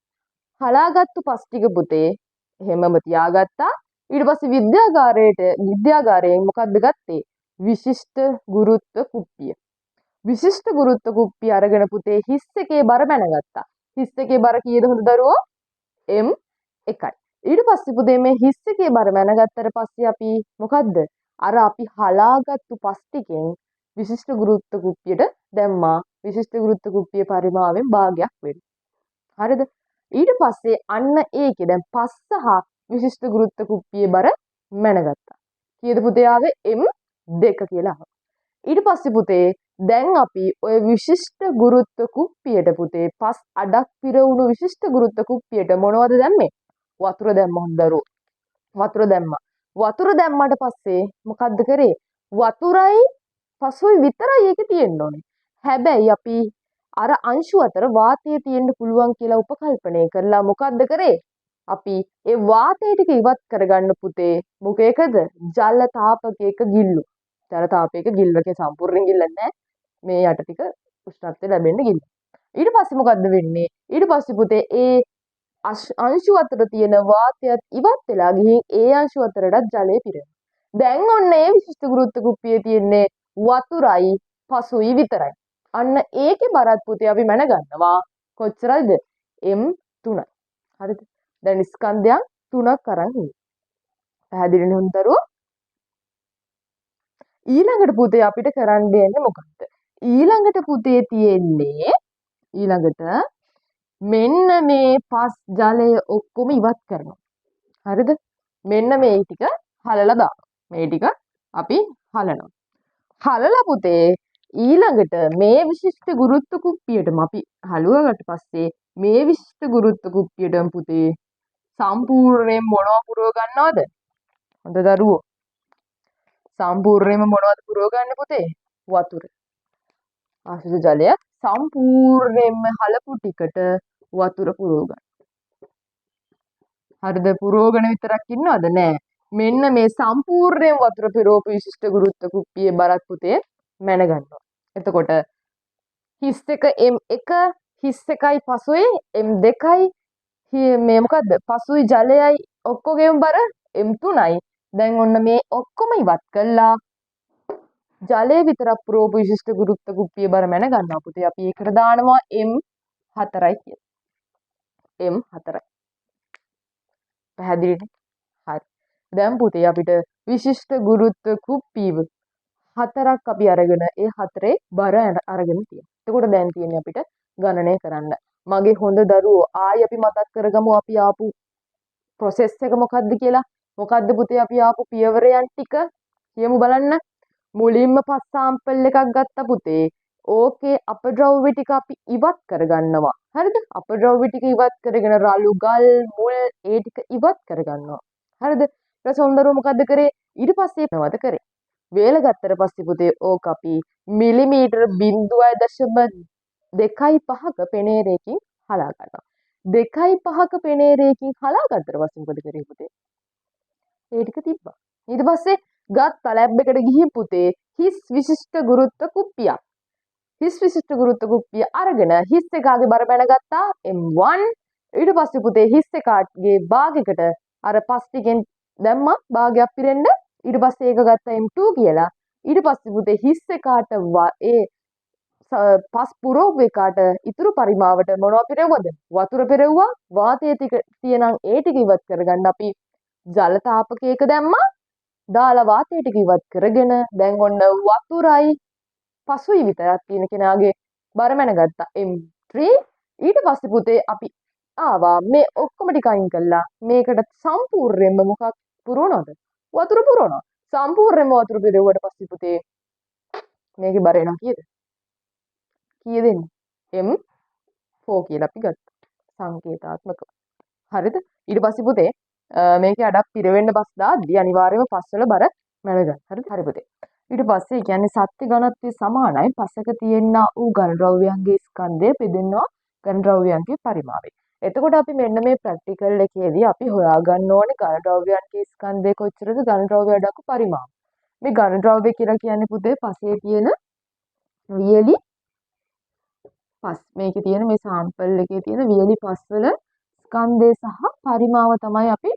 A: හලාගත්තු පස් ටික පුතේ එහෙමම තියාගත්තා. ඊට පස්සේ විද්‍යාගාරයෙන් මොකද්ද ගත්තේ? විශිෂ්ට ගුරුත්ව කුප්පිය. විශිෂ්ට ගුරුත්ව කුප්පිය අරගෙන පුතේ හිස් එකේ බර මැනගත්තා. හිස් එකේ බර කීයද හොඳ දරුවෝ? M 1යි. ඊට පස්සේ පුතේ මේ හිස් එකේ බර මැනගත්තට පස්සේ අපි මොකද්ද? අර අපි හලාගත්තු පස් ටිකෙන් විශිෂ්ට ගුරුත්ව කුප්පියට දැම්මා. විශිෂ්ට ගුරුත්ව කුප්පිය පරිමාවෙන් භාගයක් වෙන්න. හරිද? ඊට පස්සේ අන්න ඒකේ දැන් පස් සහ විශිෂ්ට ගුරුත්ව කුප්පියේ බර මැනගත්තා. කීයද පුතේ ආවේ? M 2 කියලා ආවා. ඊට පස්සේ පුතේ දැන් අපි ඔය විශිෂ්ට ගුරුත්ව කුප්පියට පුතේ පස් අඩක් පිරවුණු විශිෂ්ට ගුරුත්ව කුප්පියට මොනවද දැම්මේ? වතුර දැම්මා හොඳ දරුවෝ. වතුර දැම්මා. වතුර දැම්මට පස්සේ මොකද්ද කරේ? වතුරයි පසුයි විතරයි ඒකේ තියෙන්න ඕනේ. හැබැයි අපි අර අංශු අතර වාතය තියෙන්න පුළුවන් කියලා උපකල්පනය කරලා මොකද්ද කරේ? අපි ඒ වාතය ටික ඉවත් කරගන්න පුතේ මොකේකද? ජල තාපකයක ගිල්ලු. ජල තාපයක ගිල්ලක සම්පූර්ණයෙන් ගිල්ලන්නේ නැහැ. මේ යට ටික උෂ්ණත්වය ලැබෙන්න ගිහින්. ඊට පස්සේ මොකද්ද වෙන්නේ? ඊට පස්සේ පුතේ ඒ අංශු අතර තියෙන වාතයත් ඉවත් වෙලා ගිහින් ඒ අංශු අතරටත් ජලය පිරෙනවා. දැන් ඔන්න ඒ විශිෂ්ට ගුරුත්ව කුප්පියේ තියෙන්නේ වතුරයි පසුයි විතරයි. අන්න ඒකේ බරත් පුතේ අපි මැනගන්නවා කොච්චරයිද? M3යි. හරිද? දැන් ස්කන්ධයන් තුනක් අරන් ඉන්නේ. පැහැදිලිනේ හොඳ දරුවෝ? ඊළඟට පුතේ අපිට කරන්න දෙන්නේ මොකද්ද? ඊළඟට පුතේ තියෙන්නේ ඊළඟට මෙන්න මේ පස් ජලය ඔක්කොම ඉවත් කරනවා. හරිද? මෙන්න මේ ටික හලලා දානවා. මේ ටික අපි හලනවා. හලලා පුතේ ඊළඟට මේ විශිෂ්ට ගුරුත්ව කුප්පියටම අපි හලුවාට පස්සේ මේ විශිෂ්ට ගුරුත්ව කුප්පියටම පුතේ සම්පූර්ණයෙන් මොනවා පුරව ගන්නවද? හොඳ දරුවෝ, සම්පූර්ණයෙන්ම මොනවද පුරව ගන්න පුතේ? වතුර. ආශ්‍රිත ජලය සම්පූර්ණයෙන්ම හලපු ටිකට වතුර පුරව ගන්න. හරිද? පුරවගෙන විතරක් ඉන්නවද? නෑ. මෙන්න මේ සම්පූර්ණයෙන් වතුර පිරවපු විශිෂ්ට ගුරුත්ව කුප්පියේ බරත් පුතේ මැනගන්නවා. එතකොට හිස් එක M1, හිස් එකයි පසුයි M2යි, මේ මොකද්ද? පසුයි ජලයයි ඔක්කොගේම බර M3යි. දැන් ඔන්න මේ ඔක්කොම ඉවත් කළා ජලය විතරක් පුරවපු විශිෂ්ට ගුරුත්ව කුප්පියේ බර මැනගන්නවා පුතේ. අපි ඒකට දානවා M4යි කියලා. M4යි. පැහැදිලිනේ? හරි. දැන් පුතේ අපිට විශිෂ්ට ගුරුත්ව කුප්පිය හතරක් අපි අරගෙන ඒ හතරේ බර අරගෙන තියෙනවා. එතකොට දැන් තියෙන්නේ අපිට ගණනය කරන්න. මගේ හොඳ දරුවෝ, ආයි අපි මතක් කරගමු අපි ආපු ප්‍රොසෙස් එක මොකද්ද කියලා. මොකද්ද පුතේ අපි ආපු පියවරයන් ටික කියමු බලන්න. මුලින්ම පස් සාම්පල් එකක් ගත්තා පුතේ. ඕකේ අපද්‍රව්‍ය ටික අපි ඉවත් කරගන්නවා. හරිද? අපද්‍රව්‍ය ටික ඉවත් කරගෙන රළු ගල් මුල් ඒ ටික ඉවත් කරගන්නවා. හරිද? ඊට පස්සේ හොඳ දරුවෝ මොකද්ද කරේ? ඊට පස්සේ මොනවද කරේ? වේල ගත්තට පස්සේ පුතේ ඕක අපි මිලිමීටර් 0.25ක පෙනේරයකින් හලා ගන්නවා. 2.5ක පෙනේරයකින් හලා ගත්තට පස්සේ මොකද කරේ පුතේ? ඒ ටික තිබ්බා. ඊට පස්සේ ගත්ත ලැබ් එකට ගිහින් පුතේ හිස් විශිෂ්ට ගුරුත්ව කුප්පියක්. හිස් විශිෂ්ට ගුරුත්ව කුප්පිය අරගෙන හිස් එකාගේ බර මැනගත්තා M1. ඊට පස්සේ පුතේ හිස් එකාගේ භාගයකට අර පස් ටිකෙන් දැම්මා භාගයක් පිරෙන්න. ඊට පස්සේ ඒක ගත්තා M2 කියලා. ඊට පස්සේ පුතේ හිස් එකාට ඒ පස් පුරවපු එකාට ඉතුරු පරිමාවට මොනවා පිරෙව්වද? වතුර පිරෙව්වා. වාතය ටික තියෙනම් ඒ ටික ඉවත් කරගන්න අපි ජල තාපකයක දැම්මා. දාලා වාතය ටික ඉවත් කරගෙන දැන් ඔන්න වතුරයි පසුයි විතරක් තියෙන කෙනාගේ බර මැනගත්තා M3. ඊට පස්සේ පුතේ අපි ආවා මේ ඔක්කොම ටික අයින් කළා. මේකට සම්පූර්ණයෙන්ම මොකක් පුරවනවද? වතුර පුරවනවා. සම්පූර්ණයෙන්ම වතුර පිරෙව්වට පස්සේ පුතේ මේකේ බර එනවා කීයද? කීයද එන්නේ? M4 කියලා අපි ගත්තා සංකේතාත්මකව. හරිද? ඊට පස්සේ පුතේ මේකේ අඩක් පිරවෙන්න බස් දාද්දී අනිවාර්යයෙන්ම පස්වල බර මැනගන්න. හරිද? හරි පුතේ. ඊට පස්සේ ඒ කියන්නේ සත්‍ය ඝනත්වය සමානයි පසක තියෙනා වූ ඝන ද්‍රව්‍යයන්ගේ ස්කන්ධය බෙදෙනවා ඝන ද්‍රව්‍යයන්ගේ පරිමාවයි. එතකොට අපි මෙන්න මේ ප්‍රැක්ටිකල් එකේදී අපි හොයාගන්න ඕනේ ඝන ද්‍රව්‍යයන්ගේ ස්කන්ධය කොච්චරද ඝන ද්‍රව්‍ය අඩංගු පරිමාව. මේ ඝන ද්‍රව්‍ය කියලා කියන්නේ පුතේ පසේ තියෙන වියලි පස්. මේකේ තියෙන මේ සාම්පල් එකේ තියෙන වියලි පස්වල ස්කන්ධය සහ පරිමාව තමයි අපි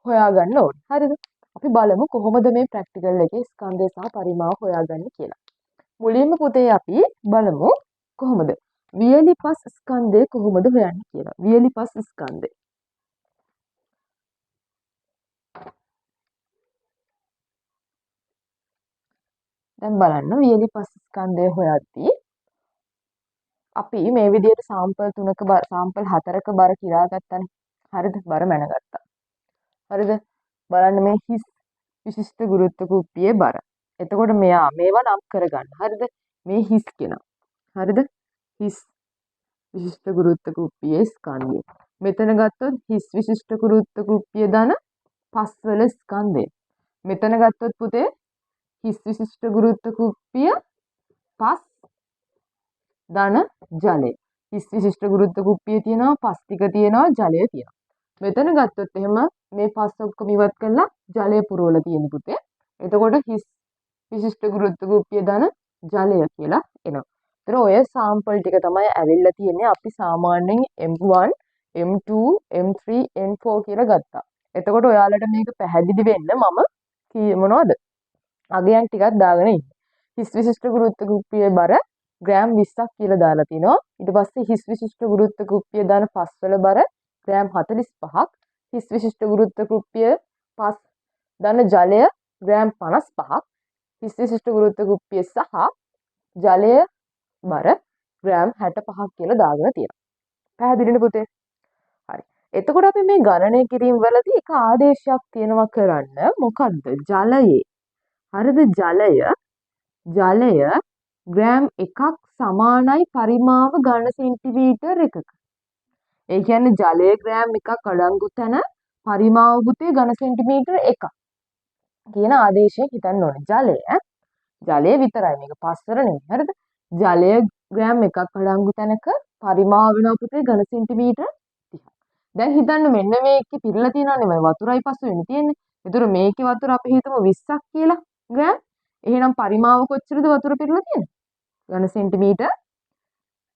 A: හොයාගන්න ඕනේ. හරිද? අපි බලමු කොහොමද මේ ප්‍රැක්ටිකල් එකේ ස්කන්ධය සහ පරිමාව හොයාගන්නේ කියලා. මුලින්ම පුතේ අපි බලමු කොහොමද වියලි පස් ස්කන්ධය කොහොමද හොයන්නේ කියලා. වියලි පස් ස්කන්ධය. දැන් බලන්න වියලි පස් ස්කන්ධය හොයද්දී අපි මේ විදිහට සාම්පල් තුනක සාම්පල් හතරක බර කිරා ගත්තනේ. හරිද? බර මැනගත්තා. හරිද? බලන්න මේ හිස් විශිෂ්ට ගුරුත්ව කුප්පියේ බර. එතකොට මෙයා මේවා නම් කරගන්න. හරිද? මේ හිස් කෙනා. හරිද? හිස් විශිෂ්ට ගුරුත්ව කුප්පියේ ස්කන්ධය. මෙතන ගත්තොත් හිස් විශිෂ්ට ගුරුත්ව කුප්පිය ධන පස්වල ස්කන්ධය. මෙතන ගත්තොත් පුතේ හිස් විශිෂ්ට ගුරුත්ව කුප්පිය පස් ධන ජලය. හිස් විශිෂ්ට ගුරුත්ව කුප්පිය තියෙනවා, පස් ටික තියෙනවා, ජලය තියෙනවා. මෙතන ගත්තොත් එහෙම මේ පස් ඔක්කොම ඉවත් කරලා ජලය පුරවලා තියෙන පුතේ. එතකොට හිස් විශිෂ්ට ගුරුත්ව කුප්පිය ධන ජලය කියලා එනවා. ඒතර ඔය සාම්පල් ටික තමයි ඇවිල්ලා තියෙන්නේ. අපි සාමාන්‍යයෙන් M1, M2, M3, M4 කියලා ගත්තා. එතකොට ඔයාලට මේක පැහැදිලි වෙන්න මම මොනවද අගයන් ටිකක් දාගෙන ඉන්නේ. හිස් විශිෂ්ට ගුරුත්ව කුප්පියේ බර ග්‍රෑම් 20ක් කියලා දාලා තිනවා. ඊට පස්සේ හිස් විශිෂ්ට ගුරුත්ව කුප්පිය දාන පස්වල බර ග්‍රෑම් 45ක්. හිස් විශිෂ්ට ගුරුත්ව කුප්පිය පස් ධන ජලය ග්‍රෑම් 55ක්. හිස් විශිෂ්ට ගුරුත්ව කුප්පිය සහ ජලය බර ග්‍රෑම් 65ක් කියලා දාගෙන තියෙනවා. පැහැදිලිනේ පුතේ? හරි. එතකොට අපි මේ ගණනය කිරීම වලදී එක ආදේශයක් තියෙනවා කරන්න. මොකද්ද? ජලයේ. හරිද? ජලය ග්‍රෑම් 1ක් සමානයි පරිමාව ඝන සෙන්ටිමීටර් එකක. ඒ කියන්නේ ජලය ග්‍රෑම් 1ක් අඩංගු තැන පරිමාව පුතේ ඝන සෙන්ටිමීටර් 1ක් කියන ආදේශය හිතන්න ඕනේ. ජලය විතරයි මේක පස්වර නෙමෙයි. හරිද? ජලය ග්‍රෑම් 1ක් අඩංගු තැනක පරිමාව වෙනවා පුතේ ඝන සෙන්ටිමීටර් 30ක්. දැන් හිතන්න මෙන්න මේකේ පිරලා තියෙනවා නෙමෙයි වතුරයි පසු වෙන්නේ තියෙන්නේ. ඒතර මේකේ වතුර අපි හිතමු 20ක් කියලා ග්‍රෑම්. එහෙනම් පරිමාව කොච්චරද වතුර පිරලා තියෙන්නේ? ඝන සෙන්ටිමීටර්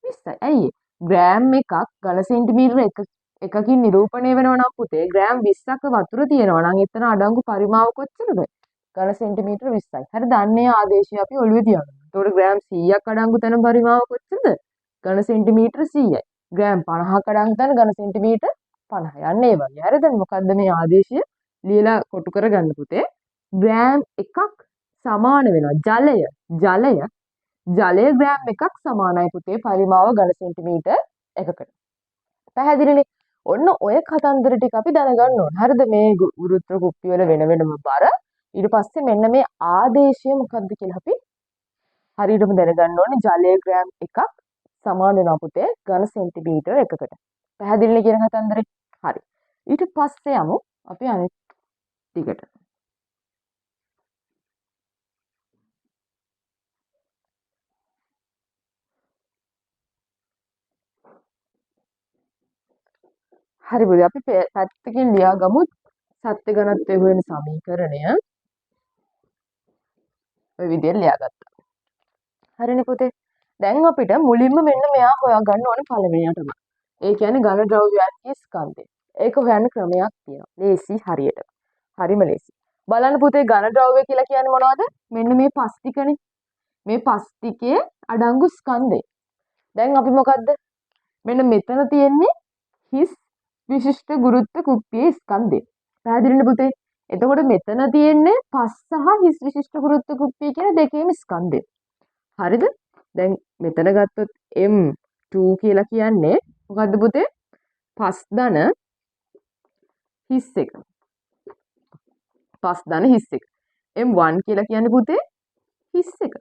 A: 20යි. ඇයි ඒ? ග්‍රෑම් එකක් ඝන සෙන්ටිමීටර් එකකින් නිරූපණය වෙනවා නම් පුතේ ග්‍රෑම් 20ක වතුර තියෙනවා නම් එතන අඩංගු පරිමාව කොච්චරද? ඝන සෙන්ටිමීටර් 20යි. හරිද? අන්න ඒ ආදේශය අපි ඔළුවේ තියාගන්න. එතකොට ග්‍රෑම් 100ක් අඩංගු තැන පරිමාව කොච්චරද? ඝන සෙන්ටිමීටර් 100යි. ග්‍රෑම් 50ක් අඩංගු තැන ඝන සෙන්ටිමීටර් 50යි. අන්න ඒ වගේ. හරිද? මොකද්ද මේ ආදේශය? ලියලා කොටු කරගන්න පුතේ. ග්‍රෑම් එකක් සමාන වෙනවා ජලය ග්‍රෑම් එකක් සමානයි පුතේ පරිමාව ඝන සෙන්ටිමීටර් එකකට. පැහැදිලිනේ? ඔන්න ඔය කතන්දර ටික අපි දැනගන්න ඕන. හරිද? මේ ගුරුත්ව කුප්පි වල වෙන වෙනම බර ඊට පස්සේ මෙන්න මේ ආදේශය මොකද්ද කියලා අපි හරියටම දැනගන්න ඕනේ. ජලය ග්‍රෑම් එකක් සමාන වෙනවා පුතේ ඝන සෙන්ටිමීටර් එකකට. පැහැදිලිනේ කියන කතන්දරේ? හරි. ඊට පස්සේ යමු අපි අනිත් ටිකට. හරි පුතේ අපි පැත්තකින් ලියාගමු සත්‍ය ඝනත්වය හොයන සමීකරණය. ඔය විදිහට ලියාගත්තා. හරිනේ පුතේ. දැන් අපිට මුලින්ම මෙන්න මෙයා හොයාගන්න ඕනේ පළවෙනියටම. ඒ කියන්නේ ඝන ද්‍රව්‍යයන්ගේ ස්කන්ධය. ඒක හොයන්න ක්‍රමයක් තියෙනවා. ලේසි හරියට. හරිම ලේසි. බලන්න පුතේ ඝන ද්‍රව්‍ය කියලා කියන්නේ මොනවද? මෙන්න මේ පස් ටිකනේ. මේ පස් ටිකේ අඩංගු ස්කන්ධය. දැන් අපි මොකද්ද? මෙන්න මෙතන තියෙන්නේ හිස් විශිෂ්ට ගුරුත්ව කුප්පියේ ස්කන්ධය. පැහැදිලිනේ පුතේ? එතකොට මෙතන තියෙන්නේ පස් සහ හිස් විශිෂ්ට ගුරුත්ව කුප්පිය කියන දෙකේම ස්කන්ධය. හරිද? දැන් මෙතන ගත්තොත් M2 කියලා කියන්නේ මොකද්ද පුතේ? පස් ධන හිස් එක. පස් ධන හිස් එක. M1 කියලා කියන්නේ පුතේ හිස් එක.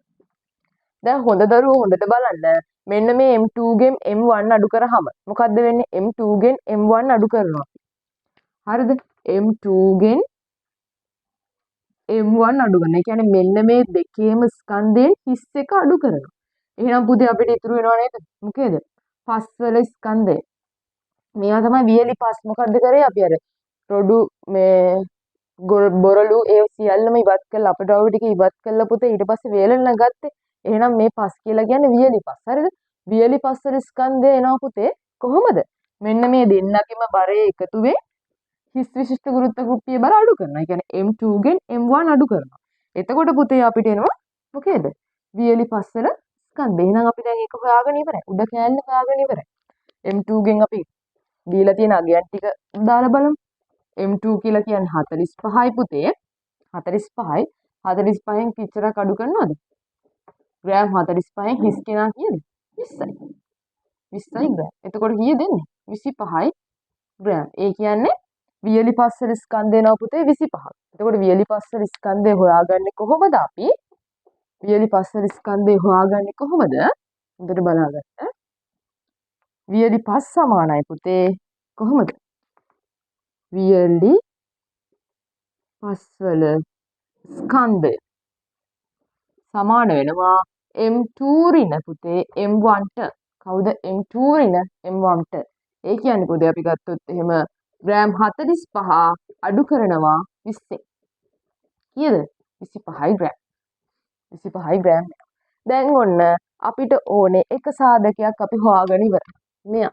A: දැන් හොඳ දරුවෝ හොඳට බලන්න. මෙන්න මේ M2 ගෙන් M1 අඩු කරාම මොකද්ද වෙන්නේ? M2 ගෙන් M1 අඩු කරනවා. හරිද? M2 ගෙන් M1 අඩු කරනවා. ඒ කියන්නේ මෙන්න මේ දෙකේම ස්කන්ධයෙන් හිස් එක අඩු කරනවා. එහෙනම් පුතේ අපිට ඉතුරු වෙනව නේද? මොකේද? පස් වල ස්කන්ධය. මේවා තමයි වියලි පස්. මොකද්ද කරේ අපි අර රොඩු මේ බොරළු ඒ සියල්ලම ඉවත් කරලා අපේ ද්‍රව්‍ය ටික ඉවත් කරලා පුතේ ඊට පස්සේ වේලන ගත්තේ. එහෙනම් මේ පස් කියලා කියන්නේ වියලි පස්. හරිද? වියලි පස් වල ස්කන්ධය එනවා පුතේ කොහොමද? මෙන්න මේ දෙන්නගෙම බරේ එකතුවේ හිස් විශිෂ්ට ගුරුත්ව කුප්පියේ බර අඩු කරනවා. ඒ කියන්නේ M2 ගෙන් M1 අඩු කරනවා. එතකොට පුතේ අපිට එනවා මොකේද? වියලි පස් වල ස්කන්ධය. එහෙනම් අපි දැන් ඒක හොයාගෙන ඉවරයි. උඩ කෑල්ල හොයාගෙන ඉවරයි. M2 ගෙන් අපි දීලා තියෙන අගයන් ටික දාලා බලමු. M2 කියලා කියන්නේ 45යි පුතේ. 45යි. 45න් කිච්චරක් අඩු කරනවද? ග්‍රෑම් 45න් හිස් කෙනා කීයද? 20යි. 20යි ග්‍රෑම්. එතකොට කීයද එන්නේ? 25යි ග්‍රෑම්. ඒ කියන්නේ වියලි පස් වල ස්කන්ධය එනවා පුතේ 25ක්. එතකොට වියලි පස් වල ස්කන්ධය හොයාගන්නේ කොහොමද අපි? වියලි පස් වල ස්කන්ධය හොයාගන්නේ කොහොමද? හොඳට බලාගන්න. වියලි පස් සමානයි පුතේ කොහොමද? වියලි පස් වල ස්කන්ධය සමාන වෙනවා M2 ඍණ පුතේ M1 ට. කවුද M2 ඍණ M1 ට? ඒ කියන්නේ පුතේ අපි ගත්තොත් එහෙම ග්‍රෑම් 45 අඩු කරනවා 20. කීයද? 25යි ග්‍රෑම්. 25යි ග්‍රෑම්. දැන් ඔන්න අපිට ඕනේ එක සාධකයක් අපි හොයාගෙන ඉවරයි. මෙයා.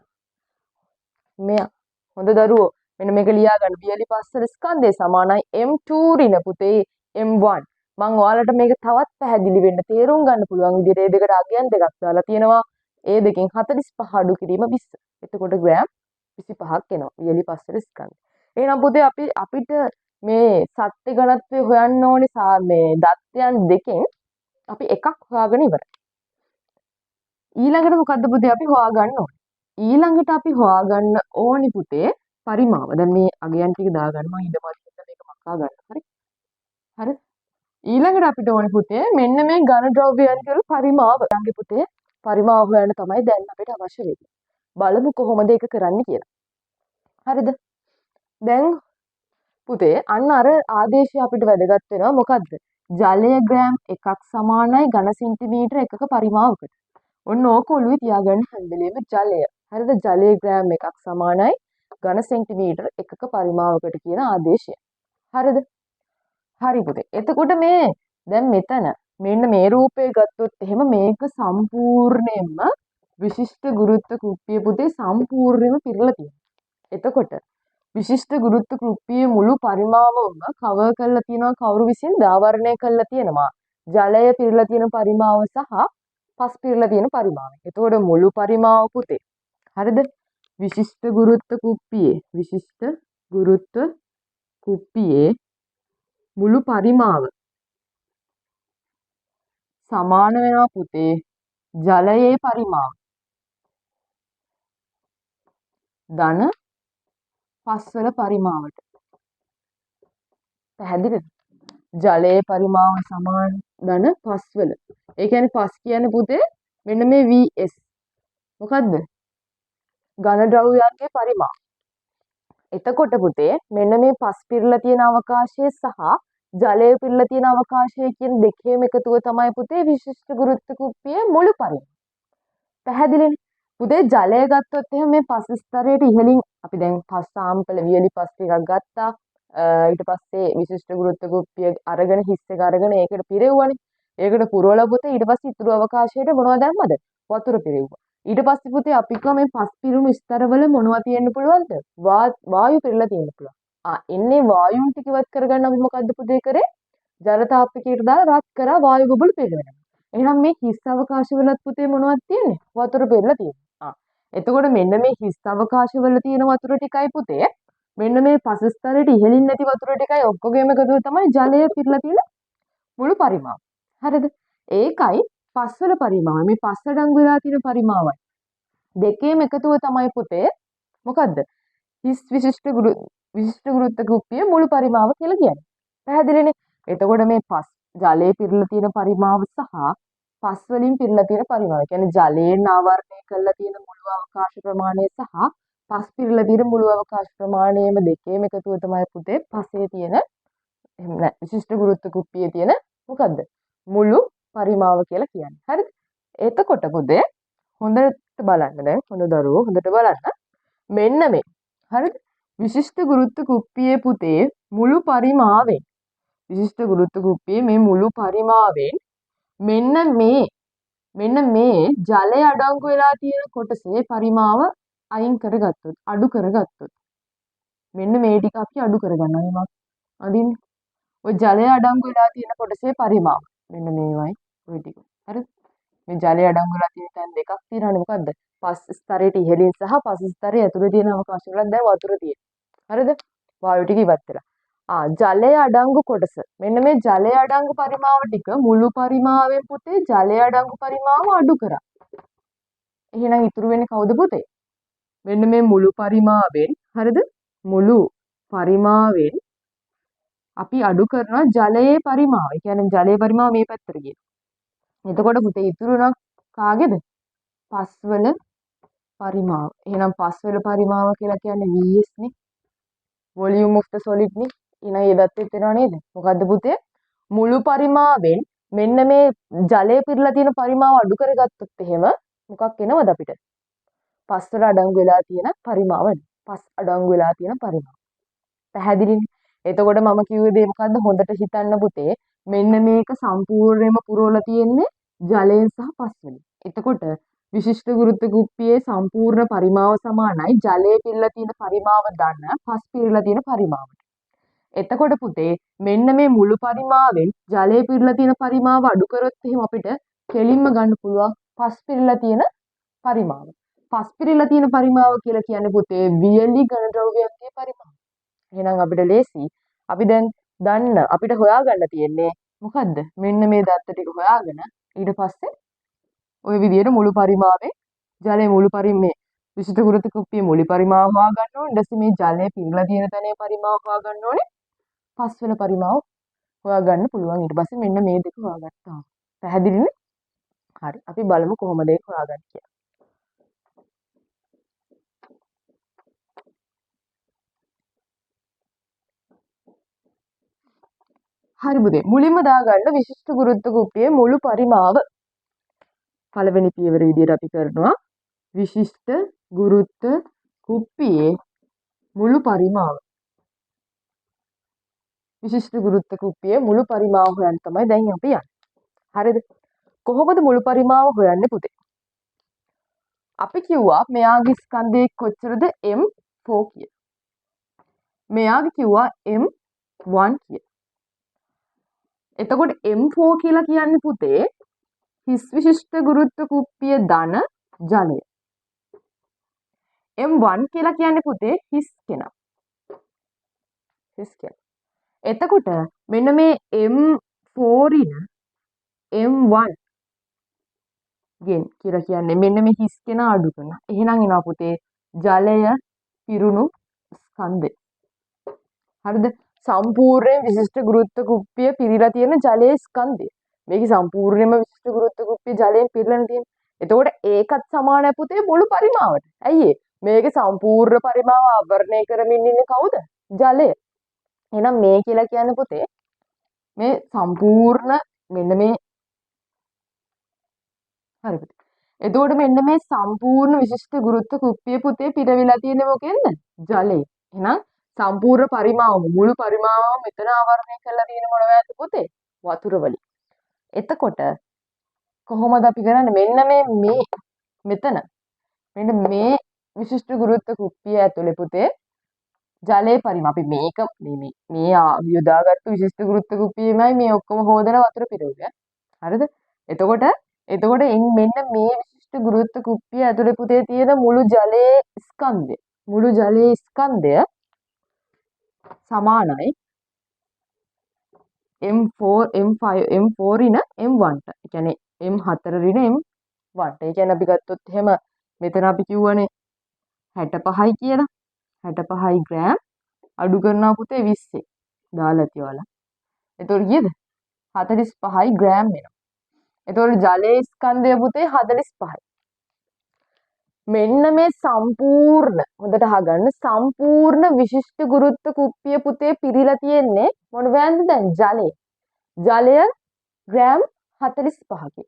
A: මෙයා. හොඳ දරුවෝ මෙන්න මේක ලියා ගන්න. වියලි පස්වල ස්කන්ධය සමානයි M2 ඍණ පුතේ M1. මං ඔයාලට මේක තවත් පැහැදිලි වෙන්න තේරුම් ගන්න පුළුවන් විදිහට ඒ දෙකට අගයන් දෙකක් දාලා තියෙනවා. ඒ දෙකෙන් 45 අඩු කිරීම 20. එතකොට ග්‍රෑම් 25ක් එනවා වියලි පස්වල ස්කන්ධය. එහෙනම් පුතේ අපිට මේ සත්‍ය ඝනත්වය හොයන්න ඕනේ මේ දත්තයන් දෙකෙන් අපි එකක් හොයාගෙන ඉවරයි. ඊළඟට මොකද්ද පුතේ අපි හොයාගන්න ඕනේ? ඊළඟට අපි හොයාගන්න ඕනි පුතේ පරිමාව. දැන් මේ අගයන් ටික දාගන්න මං ඉඩ මදි හින්දා මේක මකා ගන්න. හරි? හරි? ඊළඟට අපිට ඕනේ පුතේ මෙන්න මේ ඝන ද්‍රව්‍යයන් වල පරිමාව. ඊළඟ පුතේ පරිමාව හොයන්න තමයි දැන් අපිට අවශ්‍ය වෙන්නේ. බලමු කොහොමද ඒක කරන්නේ කියලා. හරිද? දැන් පුතේ අන්න අර ආදේශය අපිට වැදගත් වෙනවා. මොකද්ද? ජලය ග්‍රෑම් එකක් සමානයි ඝන සෙන්ටිමීටර එකක පරිමාවකට. ඔන්න ඕක ඔළුවේ තියාගන්න හැම වෙලේම ජලය. හරිද? ජලය ග්‍රෑම් එකක් සමානයි ඝන සෙන්ටිමීටර එකක පරිමාවකට කියන ආදේශය. හරිද? හරි පුතේ. එතකොට මේ දැන් මෙතන මෙන්න මේ රූපය ගත්තොත් එහෙම මේක සම්පූර්ණයෙන්ම විශිෂ්ට ගුරුත්ව කුප්පිය පුතේ සම්පූර්ණයෙන්ම පිරලා තියෙනවා. එතකොට විශිෂ්ට ගුරුත්ව කුප්පියේ මුළු පරිමාවම කවර් කරලා තියෙනවා කවුරු විසින්ද? ආවරණය කරලා තියෙනවා. ජලය පිරලා තියෙන පරිමාව සහ පස් පිරලා තියෙන පරිමාවය. එතකොට මුළු පරිමාව පුතේ හරිද? විශිෂ්ට ගුරුත්ව කුප්පියේ විශිෂ්ට ගුරුත්ව කුප්පියේ මුළු පරිමාව සමාන වෙනවා පුතේ ජලයේ පරිමාව ධන පස්වල පරිමාවට. පැහැදිලිද? ජලයේ පරිමාව සමාන ධන පස්වල. ඒ කියන්නේ පස් කියන්නේ පුතේ මෙන්න මේ VS. මොකද්ද? ඝන ද්‍රව්‍යයන්ගේ පරිමාව. එතකොට පුතේ මෙන්න මේ පස් පිරලා තියෙන අවකාශය සහ ජලය පිරලා තියෙන අවකාශය කියන දෙකේම එකතුව තමයි පුතේ විශිෂ්ට ගුරුත්ව කුප්පියේ මුළු පරිමාව. පැහැදිලිනේ? පුතේ ජලය ගත්තොත් එහෙම මේ පස් ස්තරයට ඉහළින් අපි දැන් පස් සාම්පල වියලි පස් ටිකක් ගත්තා. ඊට පස්සේ විශිෂ්ට ගුරුත්ව කුප්පිය අරගෙන හිස් එක අරගෙන ඒකට පිරෙව්වනේ. ඒකට පුරවලා පුතේ ඊට පස්සේ ඉතුරු අවකාශයට මොනවද දැම්මද? වතුර පිරෙව්වා. ඊට පස්සේ පුතේ අපි කිව්වා මේ පස් පිරුණු ස්තරවල මොනවද තියෙන්න පුළුවන්ද? වායු පිරලා තියෙන්න පුළුවන්. එන්නේ වායුන් ටික ඉවත් කරගන්න අපි මොකද්ද පුතේ කරේ? ජල තාප්පකයට දාලා රත් කරා වායු බුබුලු පිරෙනවා. එහෙනම් මේ හිස් අවකාශවලත් පුතේ මොනවද තියෙන්නේ? වතුර පිරලා තියෙනවා. එතකොට මෙන්න මේ හිස් අවකාශවල තියෙන වතුර ටිකයි පුතේ මෙන්න මේ පස් ස්තරයට ඉහළින් නැති වතුර ටිකයි ඔක්කොගේම එකතුව තමයි ජලය පිරලා තියෙන මුළු පරිමාව. හරිද? ඒකයි පස්වල පරිමාව. මේ පස් අඩංගු වෙලා තියෙන පරිමාවයි. දෙකේම එකතුව තමයි පුතේ මොකද්ද? හිස් විශිෂ්ට ගුරුත්ව කුප්පියේ මුළු පරිමාව කියලා කියන්නේ. පැහැදිලිනේ? එතකොට මේ පස් ජලයේ පිරලා තියෙන පරිමාව සහ පස් වලින් පිරලා තියෙන පරිමාව. ඒ කියන්නේ ජලයෙන් ආවරණය කරලා තියෙන මුළු අවකාශ ප්‍රමාණය සහ පස් පිරලා තියෙන මුළු අවකාශ ප්‍රමාණයම දෙකේම එකතුව තමයි පුතේ පසේ තියෙන එහෙම නෑ විශිෂ්ට ගුරුත්ව කුප්පියේ තියෙන මොකද්ද? මුළු පරිමාව කියලා කියන්නේ. හරිද? එතකොට පුතේ හොඳට බලන්න දැන් හොඳ දරුවෝ හොඳට බලන්න. මෙන්න මේ හරිද? විශිෂ්ට ගුරුත්ව කුප්පියේ පුතේ මුළු පරිමාවෙන් විශිෂ්ට ගුරුත්ව කුප්පියේ මේ මුළු පරිමාවෙන් මෙන්න මේ ජලය අඩංගු වෙලා තියෙන කොටසේ පරිමාව අයින් කරගත්තොත් අඩු කරගත්තොත් මෙන්න මේ ටික අපි අඩු කරගන්නවා. මේ අඳින්න. ඔය ජලය අඩංගු වෙලා තියෙන කොටසේ පරිමාව මෙන්න මේවයි ඔය ටික. හරිද? මේ ජලය අඩංගු වෙලා තියෙන තැන් දෙකක් තියෙනවනේ. මොකද්ද? පස් ස්තරයට ඉහළින් සහ පස් ස්තරයේ ඇතුලේ තියෙන අවකාශ වලත් දැන් වතුර තියෙනවා. හරිද? වායු ටික ඉවත් වෙලා. ජලය අඩංගු කොටස. මෙන්න මේ ජලය අඩංගු පරිමාව ටික මුළු පරිමාවෙන් පුතේ ජලය අඩංගු පරිමාව අඩු කරා. එහෙනම් ඉතුරු වෙන්නේ කවුද පුතේ? මෙන්න මේ මුළු පරිමාවෙන් හරිද? මුළු පරිමාවෙන් අපි අඩු කරනවා ජලයේ පරිමාව. ඒ කියන්නේ ජලයේ පරිමාව මේ පැත්තට ගියා. එතකොට පුතේ ඉතුරු වෙනවා කාගේද? පස්වල පරිමාව. එහෙනම් පස්වල පරිමාව කියලා කියන්නේ VS නේ. Volume of the solid නේ. එහෙනම් ඒ දත්තෙත් එනවා නේද? මොකද්ද පුතේ? මුළු පරිමාවෙන් මෙන්න මේ ජලය පිරලා තියෙන පරිමාව අඩු කරගත්තොත් එහෙම මොකක් එනවද අපිට? පස්වල අඩංගු වෙලා තියෙන පරිමාව. පස් අඩංගු වෙලා තියෙන පරිමාව. පැහැදිලිනේ? එතකොට මම කිව්වේ දේ මොකද්ද? හොඳට හිතන්න පුතේ. මෙන්න මේක සම්පූර්ණයෙන්ම පුරවලා තියෙන්නේ ජලයෙන් සහ පස් වලින්. එතකොට විශිෂ්ට ගුරුත්ව කුප්පියේ සම්පූර්ණ පරිමාව සමානයි ජලය පිරලා තියෙන පරිමාව ධන පස් පිරලා තියෙන පරිමාවට. එතකොට පුතේ මෙන්න මේ මුළු පරිමාවෙන් ජලය පිරලා තියෙන පරිමාව අඩු කරොත් එහෙම අපිට කෙලින්ම ගන්න පුළුවන් පස් පිරලා තියෙන පරිමාව. පස් පිරලා තියෙන පරිමාව කියලා කියන්නේ පුතේ වියලි ඝන ද්‍රව්‍යයන්ගේ පරිමාව. එහෙනම් අපිට ලේසි. අපි දැන් දන්න අපිට හොයාගන්න තියෙන්නේ මොකද්ද? මෙන්න මේ දත්ත ටික හොයාගෙන ඊට පස්සේ ඔය විදියට මුළු පරිමාවෙන් ජලයේ මුළු පරිමේ විශිෂ්ට ගුරුත්ව කුප්පියේ මුළු පරිමාව හොයාගන්න ඕනේ. ඊට පස්සේ මේ ජලය පිරලා තියෙන තැනේ පරිමාව හොයාගන්න ඕනේ. පස්වල පරිමාව හොයාගන්න පුළුවන්. ඊට පස්සේ මෙන්න මේ දෙක හොයාගත්තා. පැහැදිලිනේ? හරි. අපි බලමු කොහොමද ඒක හොයාගන්නේ කියලා. හරි පුතේ. මුලින්ම දාගන්න විශිෂ්ට ගුරුත්ව කුප්පියේ මුළු පරිමාව. පළවෙනි පියවර විදියට අපි කරනවා විශිෂ්ට ගුරුත්ව කුප්පියේ මුළු පරිමාව. විශිෂ්ට ගුරුත්ව කුප්පියේ මුළු පරිමාව හොයන්න තමයි දැන් අපි යන්නේ. හරිද? කොහොමද මුළු පරිමාව හොයන්නේ පුතේ? අපි කිව්වා මෙයාගේ ස්කන්ධය කොච්චරද M4 කියලා. මෙයාගේ කිව්වා M1 කියලා. එතකොට M4 කියලා කියන්නේ පුතේ හිස් විශිෂ්ට ගුරුත්ව කුප්පිය ධන ජලය. M1 කියලා කියන්නේ පුතේ හිස් කෙනා. හිස් කෙනා. එතකොට මෙන්න මේ M4 ඍණ M1 ගෙන් කියලා කියන්නේ මෙන්න මේ හිස් කෙනා අඩු කරනවා. එහෙනම් එනවා පුතේ ජලය පිරුණු ස්කන්ධය. හරිද? සම්පූර්ණයෙන් විශිෂ්ට ගුරුත්ව කුප්පිය පිරීලා තියෙන ජලයේ ස්කන්ධය. මේකේ සම්පූර්ණයෙන්ම විශිෂ්ට ගුරුත්ව කුප්පිය ජලයෙන් පිරලානේ තියෙන්නේ. එතකොට ඒකත් සමානයි පුතේ මුළු පරිමාවට. ඇයි ඒ? මේකේ සම්පූර්ණ පරිමාව ආවරණය කරමින් ඉන්නේ කවුද? ජලය. එහෙනම් මේ කියලා කියන්නේ පුතේ මේ සම්පූර්ණ මෙන්න මේ හරි පුතේ. එතකොට මෙන්න මේ සම්පූර්ණ විශිෂ්ට ගුරුත්ව කුප්පිය පුතේ පිරවිලා තියෙන්නේ මොකෙන්ද? ජලයෙන්. එහෙනම් සම්පූර්ණ පරිමාවම මුළු පරිමාවම මෙතන ආවරණය කරලා තියෙන මොනවද පුතේ? වතුර වලින්. එතකොට කොහොමද අපි කරන්නේ? මෙන්න මේ මේ මෙතන මෙන්න මේ විශිෂ්ට ගුරුත්ව කුප්පිය ඇතුලේ පුතේ ජලයේ පරිමාව අපි මේක මේ මේ මේ යොදාගත්තු විශිෂ්ට ගුරුත්ව කුප්පියමයි මේ ඔක්කොම හොදන වතුර පිරෙන්නේ. හරිද? එතකොට එතකොට මෙන්න මේ විශිෂ්ට ගුරුත්ව කුප්පිය ඇතුලේ පුතේ තියෙන මුළු ජලයේ ස්කන්ධය මුළු ජලයේ ස්කන්ධය සමානයි M4 M5 M4 ඍණ M1 ට. ඒ කියන්නේ M4 ඍණ M1 ට. ඒ කියන්නේ අපි ගත්තොත් එහෙම මෙතන අපි කිව්වනේ 65යි කියලා. 65 ග්‍රෑම් අඩු කරනවා පුතේ 20. දාලා ඇති ඔයාලා. එතකොට කීයද? 45 ග්‍රෑම් වෙනවා. එතකොට ජලයේ ස්කන්ධය පුතේ 45යි. මෙන්න මේ සම්පූර්ණ හොඳට අහගන්න සම්පූර්ණ විශිෂ්ට ගුරුත්ව කුප්පිය පුතේ පිරීලා තියෙන්නේ මොනවැන්ද දැන්? ජලය. ජලය ග්‍රෑම් 45කින්.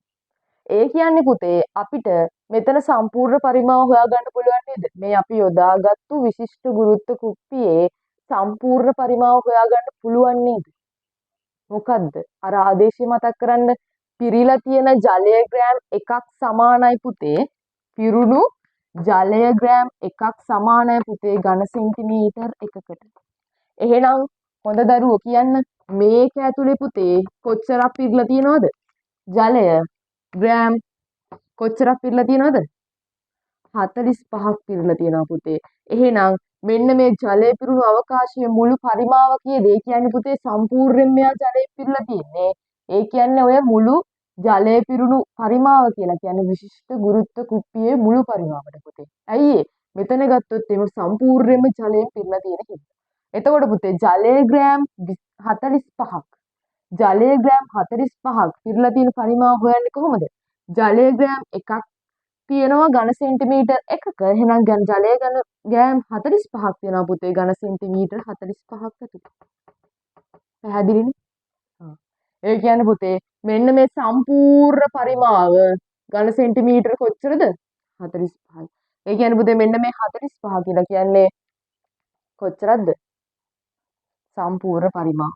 A: ඒ කියන්නේ පුතේ අපිට මෙතන සම්පූර්ණ පරිමාව හොයාගන්න පුළුවන් නේද? මේ අපි යොදාගත්තු විශිෂ්ට ගුරුත්ව කුප්පියේ සම්පූර්ණ පරිමාව හොයාගන්න පුළුවන් නේද? මොකද්ද? අර ආදේශය මතක් කරන්න පිරීලා තියෙන ජලය ග්‍රෑම් එකක් සමානයි පුතේ පිරුණු ජලය ග්‍රෑම් එකක් සමානයි පුතේ ඝන සෙන්ටිමීටර් එකකට. එහෙනම් හොඳ දරුවෝ කියන්න මේක ඇතුලේ පුතේ කොච්චරක් පිරලා තියෙනවද? ජලය ග්‍රෑම් කොච්චරක් පිරලා තියෙනවද? 45ක් පිරලා තියෙනවා පුතේ. එහෙනම් මෙන්න මේ ජලය පිරුණු අවකාශයේ මුළු පරිමාව කීයද? ඒ කියන්නේ පුතේ සම්පූර්ණයෙන් මෙයා ජලය පිරලා තියෙන්නේ. ඒ කියන්නේ ඔය මුළු ජලය පිරුණු පරිමාව කියලා කියන්නේ විශිෂ්ට ගුරුත්ව කුප්පියේ මුළු පරිමාවට පුතේ. ඇයි ඒ? මෙතන ගත්තොත් එහෙම සම්පූර්ණයෙන්ම ජලයෙන් පිරලා තියෙන හින්දා. එතකොට පුතේ ජලය ග්‍රෑම් 45ක් ජලය ග්‍රෑම් 45ක් පිරලා තියෙන පරිමාව හොයන්නේ කොහොමද? ජලය ග්‍රෑම් එකක් තියෙනවා ඝන සෙන්ටිමීටර් එකක. එහෙනම් ජලය ඝන ග්‍රෑම් 45ක් තියෙනවා පුතේ ඝන සෙන්ටිමීටර් 45ක් ඇතුළත. පැහැදිලිනේ? ඒ කියන්නේ පුතේ මෙන්න මේ සම්පූර්ණ පරිමාව ඝන සෙන්ටිමීටර කොච්චරද? 45යි. ඒ කියන්නේ පුතේ මෙන්න මේ 45 කියලා කියන්නේ කොච්චරක්ද? සම්පූර්ණ පරිමාව.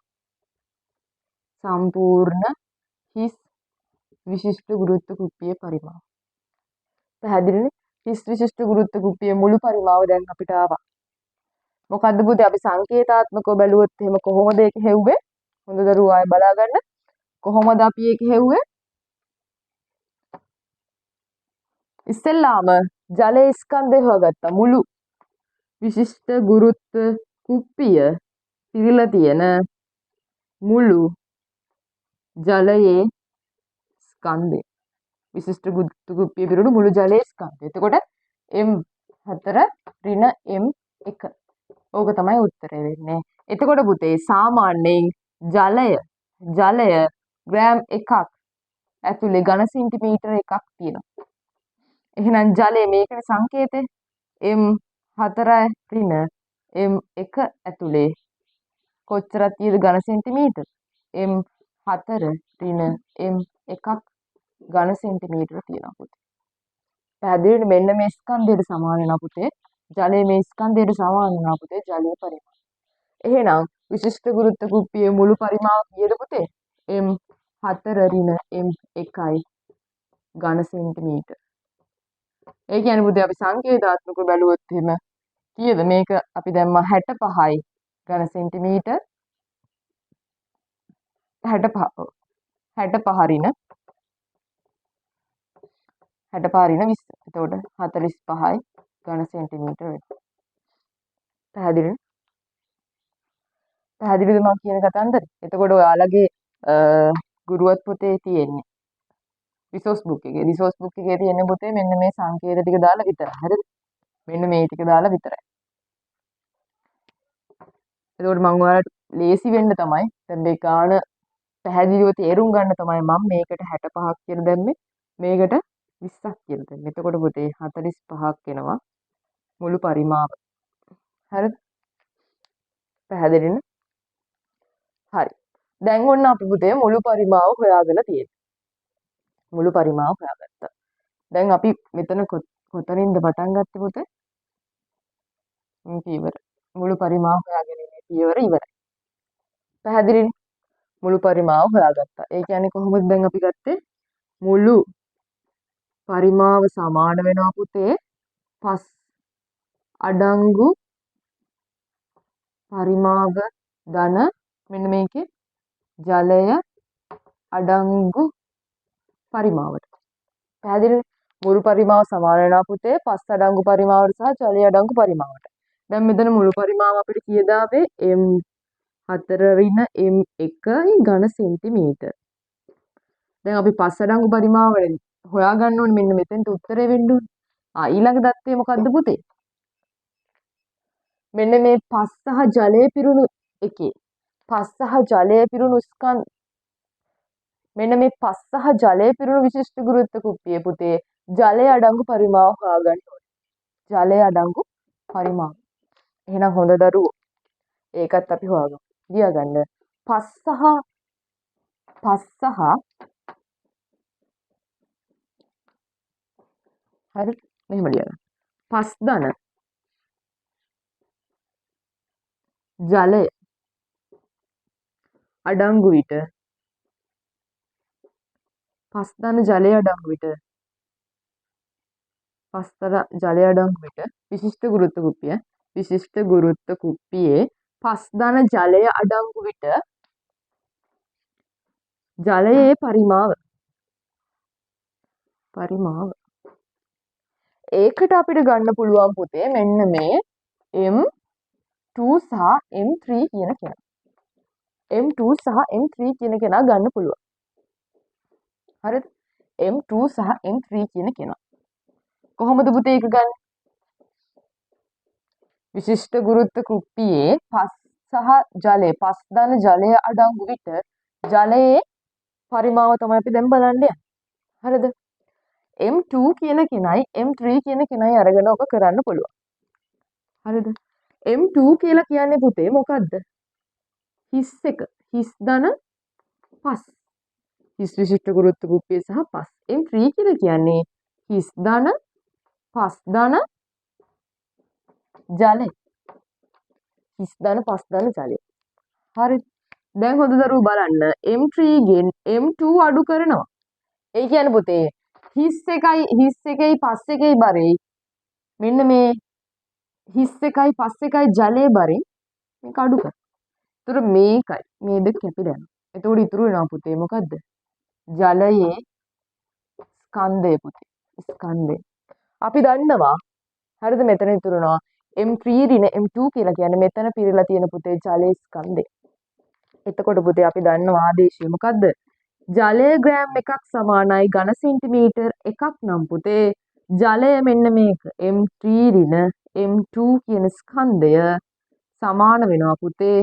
A: සම්පූර්ණ හිස් විශිෂ්ට ගුරුත්ව කුප්පියේ පරිමාව. පැහැදිලිනේ? හිස් විශිෂ්ට ගුරුත්ව කුප්පියේ මුළු පරිමාව දැන් අපිට ආවා. මොකද්ද පුතේ අපි සංකේතාත්මකව බැලුවොත් එහෙම කොහොමද ඒක හෙව්වේ? හොඳ දරුවෝ ආයෙ බලා ගන්න. කොහොමද අපි ඒක හෙව්වේ? ඉස්සෙල්ලාම ජලයේ ස්කන්ධය හොයාගත්තා. මුළු විශිෂ්ට ගුරුත්ව කුප්පිය පිරීලා තියෙන මුළු ජලයේ ස්කන්ධය. විශිෂ්ට ගුරුත්ව කුප්පිය පිරුණු මුළු ජලයේ ස්කන්ධය. එතකොට M4 ඍණ M1. ඕක තමයි උත්තරේ වෙන්නේ. එතකොට පුතේ සාමාන්‍යයෙන් ජලය ග්‍රෑම් 1ක් ඇතුලේ ඝන සෙන්ටිමීටර 1ක් තියෙනවා. එහෙනම් ජලය මේකනේ සංකේතය. M4 ඍණ M1 ඇතුලේ කොච්චරක් තියෙද ඝන සෙන්ටිමීටර? M4 ඍණ M1ක් ඝන සෙන්ටිමීටර තියෙනවා පුතේ. පැහැදිලිනේ? මෙන්න මේ ස්කන්ධයට සමාන වෙනවා පුතේ. ජලය මේ ස්කන්ධයට සමාන වෙනවා පුතේ ජලයේ පරිමාව. එහෙනම් විශිෂ්ට ගුරුත්ව කුප්පියේ මුළු පරිමාව කීයද පුතේ? M4 ඍණ M1යි ඝන සෙන්ටිමීටර. ඒ කියන්නේ පුතේ අපි සංකේතාත්මකව බැලුවොත් එහෙම කීයද මේක අපි දැම්මා 65යි ඝන සෙන්ටිමීටර් 65 65 ඍණ 65 ඍණ 20. එතකොට 45යි ඝන සෙන්ටිමීටර වෙනවා. පැහැදිලිද? පැහැදිලිද මං කියන කතන්දරේ? එතකොට ඔයාලගේ ගුරුවත් පොතේ තියෙන්නේ රිසෝස් බුක් එකේ. රිසෝස් බුක් එකේ තියෙන පොතේ මෙන්න මේ සංකේත ටික දාලා විතරයි. හරිද? මෙන්න මේ ටික දාලා විතරයි. එතකොට මං ඔයාලට ලේසි වෙන්න තමයි දැන් මේ ගාන පැහැදිලිව තේරුම් ගන්න තමයි මම මේකට 65ක් කියලා දැම්මේ. මේකට 20ක් කියලා දැම්මේ. එතකොට පොතේ 45ක් එනවා මුළු පරිමාව. හරිද? පැහැදිලිනේ? හරි. දැන් ඔන්න අපි පුතේ මුළු පරිමාව හොයාගෙන තියෙනවා. මුළු පරිමාව හොයාගත්තා. දැන් අපි මෙතන කොතනින්ද පටන් ගත්තේ පුතේ? මේක ඉවර. මුළු පරිමාව හොයාගෙන ඉන්නේ පියවර ඉවරයි. පැහැදිලිනේ? මුළු පරිමාව හොයාගත්තා. ඒ කියන්නේ කොහොමද දැන් අපි ගත්තේ? මුළු පරිමාව සමාන වෙනවා පුතේ පස් අඩංගු පරිමාව ධන මෙන්න මේකේ ජලය අඩංගු පරිමාවට. පැහැදිලිනේ? මුළු පරිමාව සමාන වෙනවා පුතේ පස් අඩංගු පරිමාවට සහ ජලය අඩංගු පරිමාවට. දැන් මෙතන මුළු පරිමාව අපිට කීයද ආවේ? M4 ඍණ M1 ඝන සෙන්ටිමීටර්. දැන් අපි පස් අඩංගු පරිමාව හොයාගන්න ඕනේ මෙන්න මෙතෙන්ට උත්තරේ වෙන්න ඕනේ. ඊළඟ දත්තේ මොකද්ද පුතේ? මෙන්න මේ පස් සහ ජලය පිරුණු එකේ පස් සහ ජලය පිරුණු ස්කන්ධ මෙන්න මේ පස් සහ ජලය පිරුණු විශිෂ්ට ගුරුත්ව කුප්පියේ පුතේ ජලය අඩංගු පරිමාව හොයාගන්න ඕනේ. ජලය අඩංගු පරිමාව. එහෙනම් හොඳ දරුවෝ ඒකත් අපි හොයාගමු. ලියාගන්න. පස් සහ හරි මෙහෙම ලියන්න. පස් ධන ජලය අඩංගු විට පස් ධන ජලය අඩංගු විට පස් ධන ජලය අඩංගු විට විශිෂ්ට ගුරුත්ව කුප්පිය විශිෂ්ට ගුරුත්ව කුප්පියේ පස් ධන ජලය අඩංගු විට ජලයේ පරිමාව ඒකට අපිට ගන්න පුළුවන් පුතේ මෙන්න මේ M2 සහ M3 කියන කෙනා. M2 සහ M3 කියන කෙනා ගන්න පුළුවන්. හරිද? M2 සහ M3 කියන කෙනා. කොහොමද පුතේ ඒක ගන්නේ? විශිෂ්ට ගුරුත්ව කුප්පියේ පස් සහ ජලය පස් ධන ජලය අඩංගු විට ජලයේ පරිමාව තමයි අපි දැන් බලන්න යන්නේ. හරිද? M2 කියන කෙනයි M3 කියන කෙනයි අරගෙන ඔක කරන්න පුළුවන්. හරිද? M2 කියලා කියන්නේ පුතේ මොකද්ද? හිස් එක. හිස් ධන පස්. හිස් විශිෂ්ට ගුරුත්ව කුප්පිය සහ පස්. M3 කියලා කියන්නේ හිස් ධන පස් ධන ජලය. හිස් ධන පස් ධන ජලය. හරි. දැන් හොඳ දරුවෝ බලන්න M3 ගෙන් M2 අඩු කරනවා. ඒ කියන්නේ පුතේ හිස් එකයි හිස් එකයි පස් එකයි බරේ මෙන්න මේ හිස් එකයි පස් එකයි ජලයේ බරෙන් මේක අඩු කරනවා. ඒතර මේකයි මේ දෙක කැපිලා යනවා. එතකොට ඉතුරු වෙනවා පුතේ මොකද්ද? ජලයේ ස්කන්ධය පුතේ. ස්කන්ධය. අපි දන්නවා හරිද, මෙතන ඉතුරු වෙනවා M3 ඍණ M2 කියලා කියන්නේ මෙතන පිරিলা තියෙන පුතේ ජලයේ ස්කන්ධය. එතකොට පුතේ අපි දන්නවා ආදේශය මොකද්ද? ජලය ග්‍රෑම් එකක් සමානයි ඝන සෙන්ටිමීටර් එකක් නම් පුතේ ජලය මෙන්න මේක M3 ඍණ M2 කියන ස්කන්ධය සමාන වෙනවා පුතේ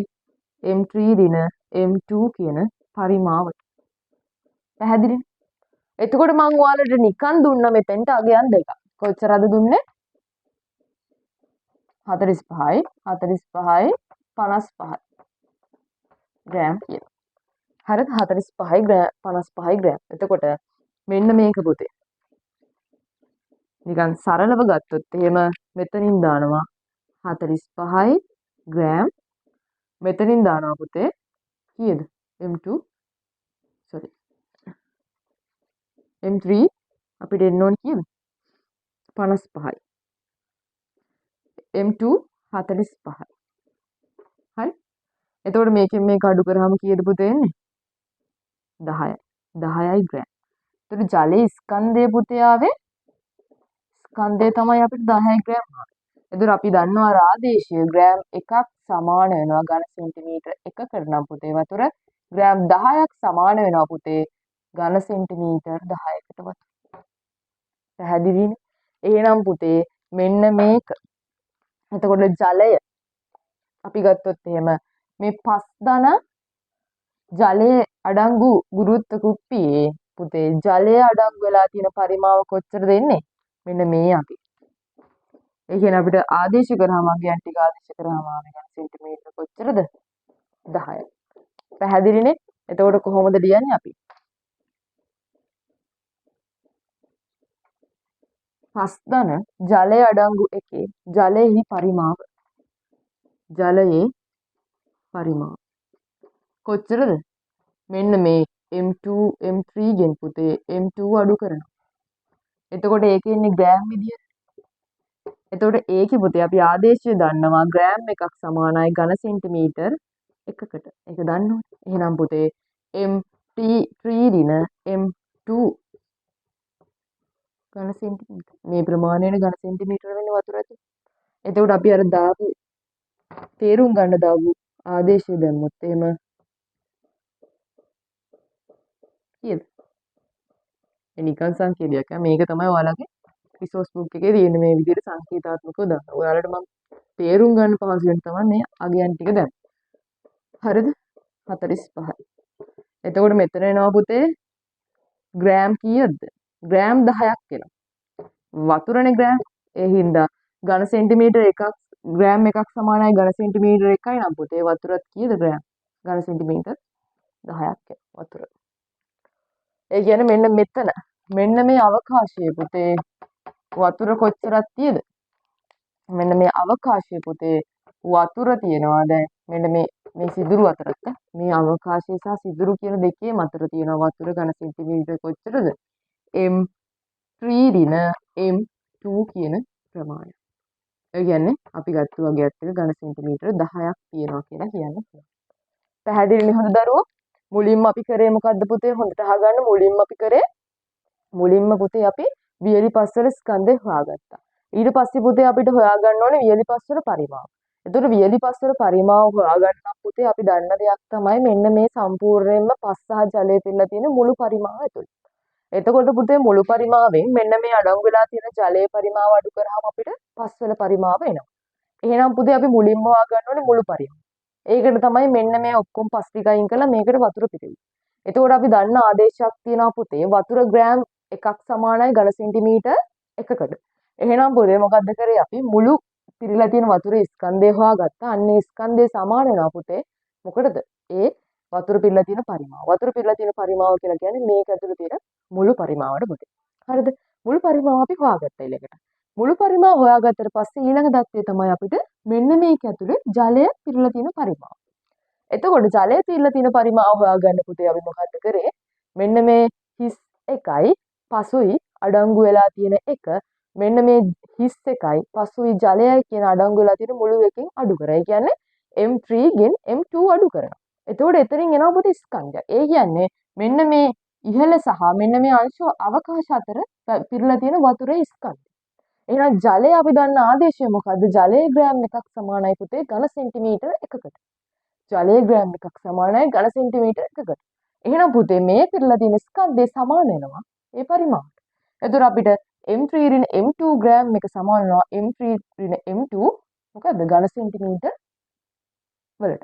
A: M3 ඍණ M2 කියන පරිමාවට. පැහැදිලිනේ? එතකොට මං ඔයාලට නිකන් දුන්නා මෙතෙන්ට අගයන් දෙකක්. කොච්චරද දුන්නේ? 45යි 45යි 55යි ග්‍රෑම් කියලා. හරිද? 45යි ග්‍රෑම් 55යි ග්‍රෑම්. එතකොට මෙන්න මේක පුතේ. නිකන් සරලව ගත්තොත් එහෙම මෙතනින් දානවා 45යි ග්‍රෑම්, මෙතනින් දානවා පුතේ කීයද? M2 sorry M3 අපිට එන්න ඕන කීයද? 55යි. M2 45යි. හරි? එතකොට මේකෙන් මේක අඩු කරාම කීයද පුතේ එන්නේ? 10යි. 10යි ග්‍රෑම්. එතකොට ජලයේ ස්කන්ධය පුතේ ආවේ ස්කන්ධය තමයි අපිට 10 ග්‍රෑම් ආවේ. එතකොට අපි දන්නවා ආදේශය ග්‍රෑම් එකක් සමාන වෙනවා ඝන සෙන්ටිමීටර් එකකට නම් පුතේ වතුර ග්‍රෑම් 10ක් සමාන වෙනවා පුතේ ඝන සෙන්ටිමීටර් 10කට වතුර. පැහැදිලිනේ? එහෙනම් පුතේ මෙන්න මේක. එතකොට ජලය අපි ගත්තොත් එහෙම මේ පස් ධන ජලයේ අඩංගු ගුරුත්ව කුප්පියේ පුතේ ජලය අඩංගු වෙලා තියෙන පරිමාව කොච්චරද එන්නේ? මෙන්න මේ අපි. ඒ කියන්නේ අපිට ආදේශ කරාම අගයන් ටික ආදේශ කරාම ආවේ ඝන සෙන්ටිමීටර කොච්චරද? 10යි. පැහැදිලිනේ? එතකොට කොහොමද ලියන්නේ අපි? පස් ධන ජලය අඩංගු එකේ ජලයෙහි පරිමාව, ජලයේ පරිමාව කොච්චරද? මෙන්න මේ M2 M3 ගෙන් පුතේ M2 අඩු කරනවා. එතකොට ඒකේ ඉන්නේ ග්‍රෑම් විදියට. එතකොට ඒකේ පුතේ අපි ආදේශය දන්නවා ග්‍රෑම් එකක් සමානයි ඝන සෙන්ටිමීටර් එකකට. ඒක දන්නවනේ. එහෙනම් පුතේ M3 ඍණ M2 ඝන සෙන්ටිමීටර්. මේ ප්‍රමාණයන ඝන සෙන්ටිමීටර වෙන්නේ වතුර ඇතුලේ. එතකොට අපි අර දාපු තේරුම් ගන්න දාපු ආදේශය දැම්මොත් එහෙම කීයද? ඒ නිකන් සංකේතයක් ඈ. මේක තමයි ඔයාලගේ රිසෝස් බුක් එකේ තියෙන මේ විදිහට සංකේතාත්මකව දාන්න. ඔයාලට මම තේරුම් ගන්න පහසු වෙන තමයි මේ අගයන් ටික දැම්මේ. හරිද? 45යි. එතකොට මෙතන එනවා පුතේ ග්‍රෑම් කීයද? ග්‍රෑම් 10ක් එනවා. වතුරනේ ග්‍රෑම්. ඒ හින්දා ඝන සෙන්ටිමීටර එකක් ග්‍රෑම් එකක් සමානයි ඝන සෙන්ටිමීටර එකයි නම් පුතේ වතුරත් කීයද ග්‍රෑම්? ඝන සෙන්ටිමීටර් 10ක් එනවා වතුර. ඒ කියන්නේ මෙන්න මෙතන මෙන්න මේ අවකාශයේ පුතේ වතුර කොච්චරක් තියෙද? මෙන්න මේ අවකාශයේ පුතේ වතුර තියෙනවා. දැන් මෙන්න මේ මේ සිදුරු අතරත් මේ අවකාශය සහ සිදුරු කියන දෙකේම අතර තියෙන වතුර ඝන සෙන්ටිමීටර කොච්චරද? M3 ඍණ M2 කියන ප්‍රමාණය. ඒ කියන්නේ අපි ගත්ත වගේත් එක ඝන සෙන්ටිමීටර 10ක් තියෙනවා කියලා කියන්න පුළුවන්. පැහැදිලිනේ හොඳ දරුවෝ? මුලින්ම අපි කරේ මොකද්ද පුතේ? හොඳට අහගන්න. මුලින්ම අපි කරේ මුලින්ම පුතේ අපි වියලි පස්වල ස්කන්ධය හොයාගත්තා. ඊට පස්සේ පුතේ අපිට හොයාගන්න ඕනේ වියලි පස්වල පරිමාව. එතකොට වියලි පස්වල පරිමාව හොයාගන්න නම් පුතේ අපි දන්න දෙයක් තමයි මෙන්න මේ සම්පූර්ණයෙන්ම පස් සහ ජලය පිරලා තියෙන මුළු පරිමාව ඇතුළේ. එතකොට පුතේ මුළු පරිමාවෙන් මෙන්න මේ අඩංගු වෙලා තියෙන ජලයේ පරිමාව අඩු කරාම අපිට පස්වල පරිමාව එනවා. එහෙනම් පුතේ අපි මුලින්ම හොයාගන්න ඕනේ මුළු පරිමාව. ඒකට තමයි මෙන්න මේ ඔක්කොම පස් ටික අයින් කරලා මේකට වතුර පිරෙන්නේ. එතකොට අපි දන්න ආදේශයක් තියෙනවා පුතේ වතුර ග්‍රෑම් එකක් සමානයි ඝන සෙන්ටිමීටර් එකකට. එහෙනම් පුතේ මොකද්ද කරේ අපි මුළු පිරিলা තියෙන වතුරේ ස්කන්ධය හොයාගත්තා. අන්න ඒ ස්කන්ධය සමාන වෙනවා පුතේ මොකටද? ඒ වතුර පිරিলা තියෙන පරිමාව. වතුර පිරিলা තියෙන පරිමාව කියලා කියන්නේ මේක ඇතුළේ තියෙන මුළු පරිමාවට පුතේ. හරිද? මුළු පරිමාව අපි හොයාගත්තා ඊළඟට. මුළු පරිමාව හොයාගත්තට පස්සේ ඊළඟ දත්තය තමයි අපිට මෙන්න මේක ඇතුලේ ජලය පිරিলা තියෙන පරිමාව. එතකොට ජලය පිරিলা තියෙන පරිමාව හොයාගන්න පුතේ අපි මොකද්ද කරේ? මෙන්න මේ හිස් එකයි පසුයි අඩංගු වෙලා තියෙන එක මෙන්න මේ හිස් එකයි පසුයි ජලයයි කියන අඩංගු වෙලා තියෙන මුළු එකෙන් අඩු කරා. ඒ කියන්නේ M3 ගෙන් M2 අඩු කරනවා. එතකොට එතනින් එනවා පුතේ ස්කන්ධයක්. ඒ කියන්නේ මෙන්න මේ ඉහළ සහ මෙන්න මේ අංශු අවකාශ අතර පිරලා තියෙන වතුරේ ස්කන්ධය. එහෙනම් ජලය අපි දන්න ආදේශය මොකද්ද? ජලයේ ග්‍රෑම් එකක් සමානයි පුතේ ඝන සෙන්ටිමීටර එකකට. ජලයේ ග්‍රෑම් එකක් සමානයි ඝන සෙන්ටිමීටර එකකට. එහෙනම් පුතේ මේ පිරලා තියෙන ස්කන්ධය සමාන වෙනවා ඒ පරිමාවට. එතකොට අපිට M3 ඍණ M2 gram එක සමාන වෙනවා M3 ඍණ M2 මොකද්ද ඝන සෙන්ටිමීටර වලට.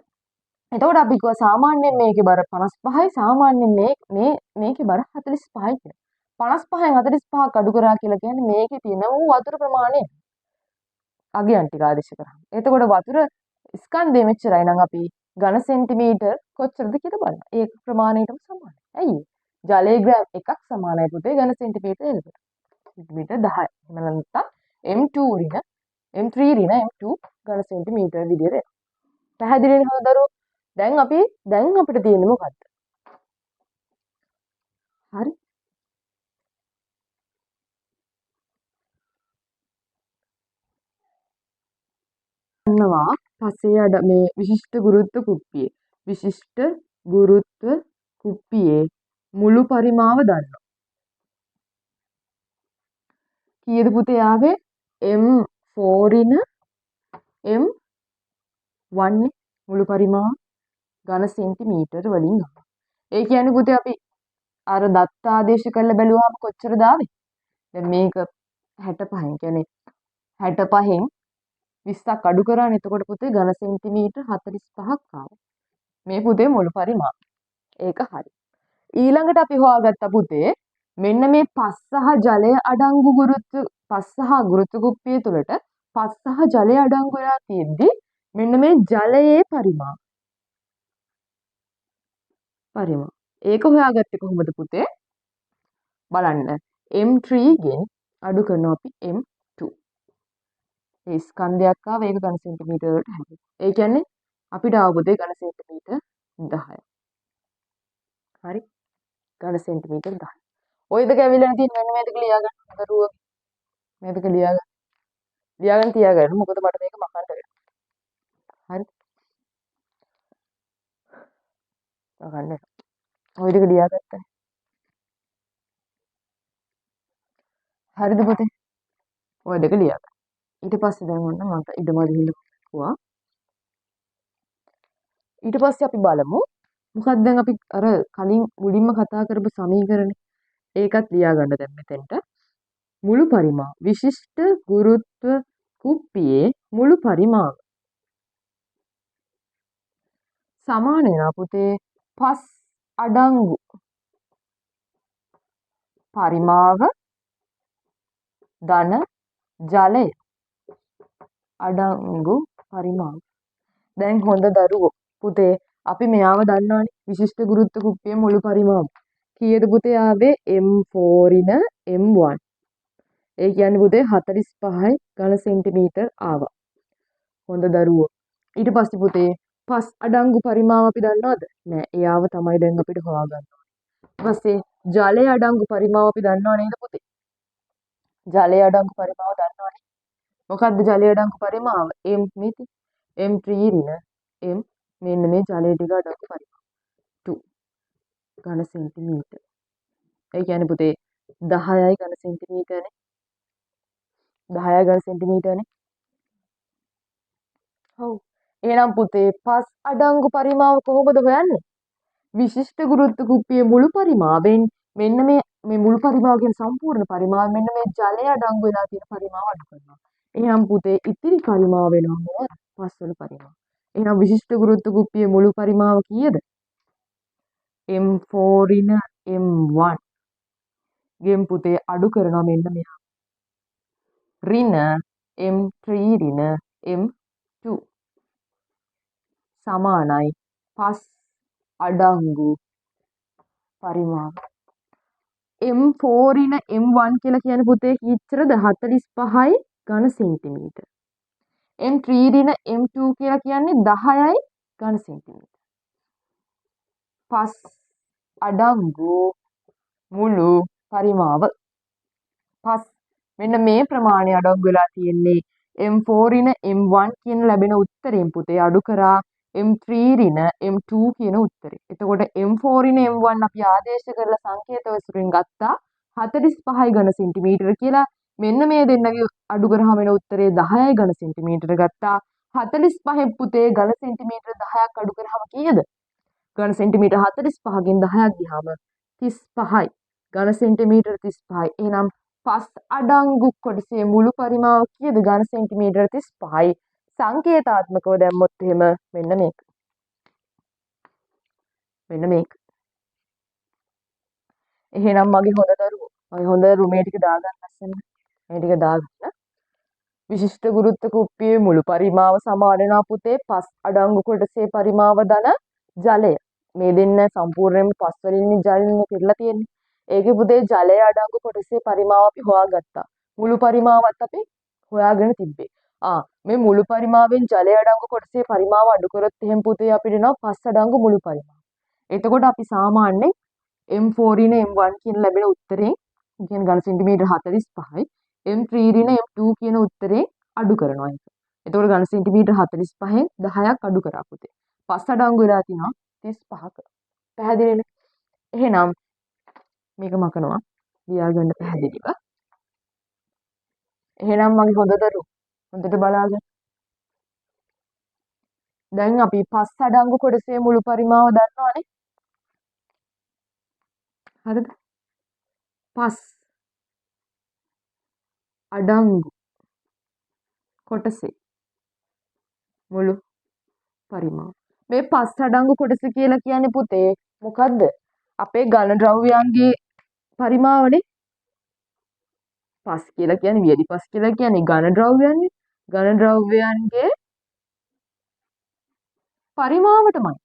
A: එතකොට අපි කිව්වා සාමාන්‍යයෙන් මේකේ බර 55යි, සාමාන්‍යයෙන් මේ මේ මේකේ බර 45යි කියලා. 55න් 45ක් අඩු කරා කියලා කියන්නේ මේකේ තියෙන වූ වතුර ප්‍රමාණය. අගයන් ටික ආදේශ කරාම. එතකොට වතුර ස්කන්ධය මෙච්චරයි නම් අපි ඝන සෙන්ටිමීටර් කොච්චරද කියලා බලන්න. ඒක ප්‍රමාණයටම සමානයි. ඇයි ඒ? ජලයේ ග්‍රෑම් එකක් සමානයි පුතේ ඝන සෙන්ටිමීටර් එකකට. සෙන්ටිමීටර් 10. එහෙම නැත්නම් M2 ඍණ M3 ඍණ M2 ඝන සෙන්ටිමීටර් විදියට එනවා. පැහැදිලිනේ හොඳ දරුවෝ? දැන් අපිට තියෙන්නේ මොකද්ද? හරි. දන්නවා පසේ අඩ මේ විශිෂ්ට ගුරුත්ව කුප්පියේ විශිෂ්ට ගුරුත්ව කුප්පියේ මුළු පරිමාව දන්නවා. කීයද පුතේ ආවේ? M4 ඍණ M1 නේ මුළු පරිමාව ඝන සෙන්ටිමීටර වලින් ආවා. ඒ කියන්නේ පුතේ අපි අර දත්ත ආදේශ කරලා බැලුවාම කොච්චරද ආවේ? දැන් මේක 65න් කියන්නේ 65න් 20ක් අඩු කරානේ. එතකොට පුතේ ඝන සෙන්ටිමීටර 45ක් ආවා. මේ පුතේ මුළු පරිමාව. ඒක හරි. ඊළඟට අපි හොයාගත්ත පුතේ මෙන්න මේ පස් සහ ජලය අඩංගු ගුරුත්ව පස් සහ ගුරුත්ව කුප්පිය තුලට පස් සහ ජලය අඩංගු වෙලා තියෙද්දි මෙන්න මේ ජලයේ පරිමාව. ඒක හොයාගත්තේ කොහොමද පුතේ? බලන්න M3 ගෙන් අඩු කරනවා අපි M2. ඒ ස්කන්ධයක් ආව ඒක ඝන සෙන්ටිමීටර වලට හැදෙනවා. ඒ කියන්නේ අපිට ආව පුතේ ඝන සෙන්ටිමීටර 10. හරි. ඝන සෙන්ටිමීටර 10. ඔය දෙක ඇවිල්ලා තියෙන මෙන්න මේ දෙක ලියා ගන්න දරුවෝ. මේ දෙක ලියා ගන්න. ලියාගෙන තියාගන්න. මොකද මට මේක මකන්න වෙනවා. හරි. මකන්න වෙනවා. ඔය දෙක ලියාගත්තනේ. හරිද පුතේ? ඔය දෙක ලියාගන්න. ඊට පස්සේ දැන් ඔන්න මට ඉඩ මදි හින්දා කිව්වා. ඊට පස්සේ අපි බලමු මොකක්ද දැන් අපි අර කලින් මුලින්ම කතා කරපු සමීකරණේ ඒකත් ලියා ගන්න දැන් මෙතෙන්ට. මුළු පරිමාව විශිෂ්ට ගුරුත්ව කුප්පියේ මුළු පරිමාව සමාන වෙනවා පුතේ පස් අඩංගු පරිමාව ධන ජලය අඩංගු පරිමාව. දැන් හොඳ දරුවෝ පුතේ අපි මෙයාව දන්නවනේ විශිෂ්ට ගුරුත්ව කුප්පියේ මුළු පරිමාව. කීයද පුතේ ආවේ? M4 ඍණ M1. ඒ කියන්නේ පුතේ 45යි ඝන සෙන්ටිමීටර් ආවා. හොඳ දරුවෝ. ඊට පස්සේ පුතේ පස් අඩංගු පරිමාව අපි දන්නවද? නෑ. එයාව තමයි දැන් අපිට හොයාගන්න ඕනේ. ඊට පස්සේ ජලය අඩංගු පරිමාව අපි දන්නව නේද පුතේ? ජලය අඩංගු පරිමාව දන්නවනේ. මොකද්ද ජලය අඩංගු පරිමාව? M මේති. M3 ඍණ M මෙන්න මේ ජලය ටික අඩංගු පරිමාව 2 ඝන සෙන්ටිමීටර්. ඒ කියන්නේ පුතේ 10යි ඝන සෙන්ටිමීටර්නේ. 10යි ඝන සෙන්ටිමීටර්නේ. ඔව්. එහෙනම් පුතේ පස් අඩංගු පරිමාව කොහොමද හොයන්නේ? විශිෂ්ට ගුරුත්ව කුප්පියේ මුළු පරිමාවෙන් මෙන්න මේ මේ මුළු පරිමාව කියන සම්පූර්ණ පරිමාව මෙන්න මේ ජලය අඩංගු වෙලා තියෙන පරිමාව අඩු කරනවා. එහෙනම් පුතේ ඉතිරි පරිමාව වෙනවා මොනවද? පස්වල පරිමාව. එහෙනම් විශිෂ්ට ගුරුත්ව කුප්පියේ මුළු පරිමාව කීයද? M4 ඍණ M1 ගෙන් පුතේ අඩු කරනවා මෙන්න මෙහා. ඍණ M3 ඍණ M2 සමානයි පස් අඩංගු පරිමාව. M4 ඍණ M1 කියලා කියන්නේ පුතේ කීච්චරද? 45යි ඝන සෙන්ටිමීටර්. M3 ඍණ M2 කියලා කියන්නේ 10යි ඝන සෙන්ටිමීටර්. පස් අඩංගු මුළු පරිමාව. පස් මෙන්න මේ ප්‍රමාණය අඩංගු වෙලා තියෙන්නේ M4 ඍණ M1 කියන ලැබෙන උත්තරයෙන් පුතේ අඩු කරා M3 ඍණ M2 කියන උත්තරේ. එතකොට M4 ඍණ M1 අපි ආදේශ කරලා සංකේත වශයෙන් ගත්තා 45 ඝන සෙන්ටිමීටර කියලා. මෙන්න මේ දෙන්නගේ අඩු කරාම එන උත්තරේ 10 ඝන සෙන්ටිමීටර ගත්තා. 45 පුතේ ඝන සෙන්ටිමීටර 10ක් අඩු කරාම කීයද? ඝන සෙන්ටිමීටර 45කින් 10ක් ගියාම 35යි. ඝන සෙන්ටිමීටර 35යි. එහෙනම් පස් අඩංගු කොටසේ මුළු පරිමාව කීයද? ඝන සෙන්ටිමීටර 35යි. සංකේතාත්මකව දැම්මොත් එහෙම මෙන්න මේක. මෙන්න මේක. එහෙනම් මගේ හොඳ දරුවෝ, මගේ හොඳ දරුවෝ මේ ටික දාගන්න ලස්සන. මේ ටික දාගන්න. විශිෂ්ට ගුරුත්ව කුප්පියේ මුළු පරිමාව සමාන වෙනවා පුතේ පස් අඩංගු කොටසේ පරිමාව ධන ජලය. මේ දෙන්න සම්පූර්ණයෙන්ම පස් වලින් ජලයෙන් පිරලා තියෙන්නේ. ඒකේ පුතේ ජලය අඩංගු කොටසේ පරිමාව අපි හොයාගත්තා. මුළු පරිමාවත් අපි හොයාගෙන තිබ්බේ. මේ මුළු පරිමාවෙන් ජලය අඩංගු කොටසේ පරිමාව අඩු කරොත් එහෙම පුතේ අපිට එනවා පස් අඩංගු මුළු පරිමාව. එතකොට අපි සාමාන්‍යයෙන් M4 ඍණ M1 කියන ලැබෙන උත්තරයෙන්, කියන්නේ ඝන සෙන්ටිමීටර 45යි M3 ඍණ M2 කියන උත්තරයෙන් අඩු කරනවා ඒක. එතකොට ඝන සෙන්ටිමීටර 45න් 10ක් අඩු කරා පුතේ. පස් අඩංගු වෙලා තිනවා 35ක. පැහැදිලිනේ? එහෙනම් මේක මකනවා. ලියාගන්න පැහැදිලිව. එහෙනම් මගේ හොඳ දරුවෝ හොඳට බලාගන්න. දැන් අපි පස් අඩංගු කොටසේ මුළු පරිමාව දන්නවනේ. හරිද? පස් අඩංගු කොටසේ මුළු පරිමාව. මේ පස් අඩංගු කොටස කියලා කියන්නේ පුතේ මොකද්ද? අපේ ඝන ද්‍රව්‍යයන්ගේ පරිමාවනේ. පස් කියලා කියන්නේ වියලි පස් කියලා කියන්නේ ඝන ද්‍රව්‍යයන්නේ. ඝන ද්‍රව්‍යයන්ගේ පරිමාවටමයි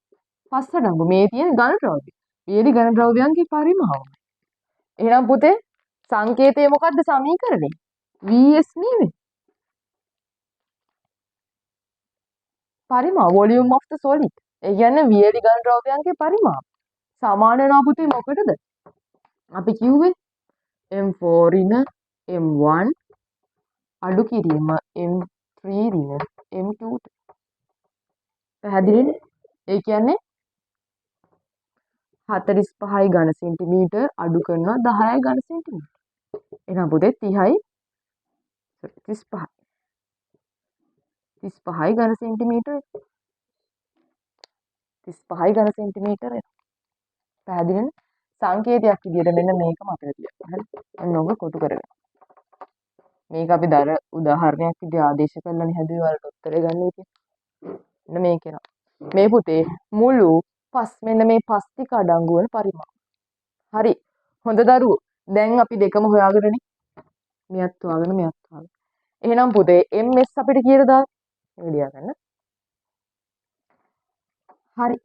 A: පස් අඩංගු. මේ තියෙන ඝන ද්‍රව්‍ය. වියලි ඝන ද්‍රව්‍යයන්ගේ පරිමාව. එහෙනම් පුතේ සංකේතය මොකද්ද සමීකරණේ? VS නෙවෙයි. පරිමාව volume of the solid. ඒ කියන්නේ වියලි ඝන ද්‍රව්‍යයන්ගේ පරිමාව. සමාන වෙනවා පුතේ මොකටද? අපි කිව්වේ M4 ඍණ M1 අඩු කිරීම M3 ඍණ M2 ට. පැහැදිලිනේ? ඒ කියන්නේ 45 ඝන සෙන්ටිමීටර් අඩු කරනවා 10 ඝන සෙන්ටිමීටර්. එහෙනම් පුතේ 30යි 35යි. 35 ඝන සෙන්ටිමීටර් 35 ඝන සෙන්ටිමීටර් එනවා. පැහැදිලිනේ? සංකේතයක් විදියට මෙන්න මේක මතක තියාගන්න. හරි? ඔන්න ඔක කොටු කරගන්න. මේක අපි දර උදාහරණයක් විදියට ආදේශ කරලානේ හැදුවේ ඔයාලට උත්තරේ ගන්න විදිය. මෙන්න මේක එනවා. මේ පුතේ මුළු පස් මෙන්න මේ පස් ටික අඩංගු වන පරිමාව. හරි. හොඳ දරුවෝ. දැන් අපි දෙකම හොයාගෙනනේ. මෙයත් හොයාගෙන මෙයත් හොයාගෙන. එහෙනම් පුතේ MS අපිට කීයද දාන්නේ? මේක ලියාගන්න. හරි.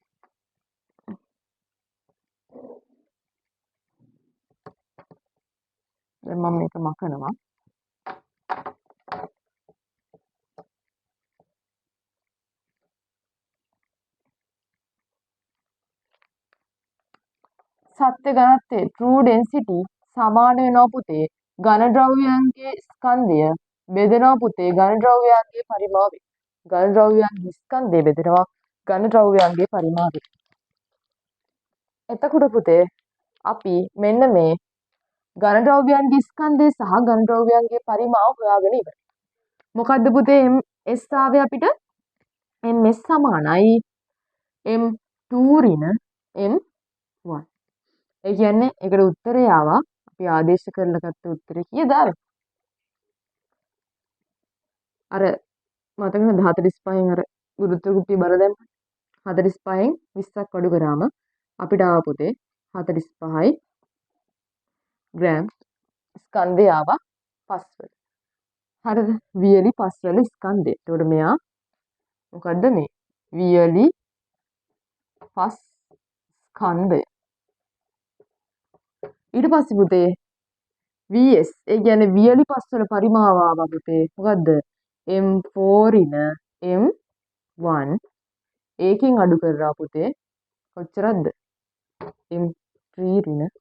A: දැන් මම මේක මකනවා. සත්‍ය ඝනත්වය true density සමාන වෙනවා පුතේ ඝන ද්‍රව්‍යයන්ගේ ස්කන්ධය බෙදෙනවා පුතේ ඝන ද්‍රව්‍යයන්ගේ පරිමාවය. ඝන ද්‍රව්‍යයන්ගේ ස්කන්ධය බෙදෙනවා ඝන ද්‍රව්‍යයන්ගේ පරිමාවය. එතකොට පුතේ අපි මෙන්න මේ ඝන ද්‍රව්‍යයන්ගේ ස්කන්ධය සහ ඝන ද්‍රව්‍යයන්ගේ පරිමාව හොයාගෙන ඉවරයි. මොකද්ද පුතේ MS ආවේ අපිට? MS සමානයි M2 ඍණ M1. ඒ කියන්නේ ඒකට උත්තරය ආවා. අපි ආදේශ කරලා ගත්ත උත්තරේ කීයද ආවේ? අර මතක නේද 45න් අර ගුරුත්ව කුප්පිය බර දැම්මා. 45න් 20ක් අඩු කරාම අපිට ආව පුතේ 45යි ග්‍රෑම් ස්කන්ධය ආවා පස්වල. හරිද? වියලි පස්වල ස්කන්ධය. එතකොට මෙයා මොකද්ද මේ? වියලි පස් ස්කන්ධය. ඊට පස්සේ පුතේ VS ඒ කියන්නේ වියලි පස්වල පරිමාව ආවා පුතේ. මොකද්ද? M4 ඍණ M1 ඒකෙන් අඩු කරලා පුතේ කොච්චරක්ද? M3 ඍණ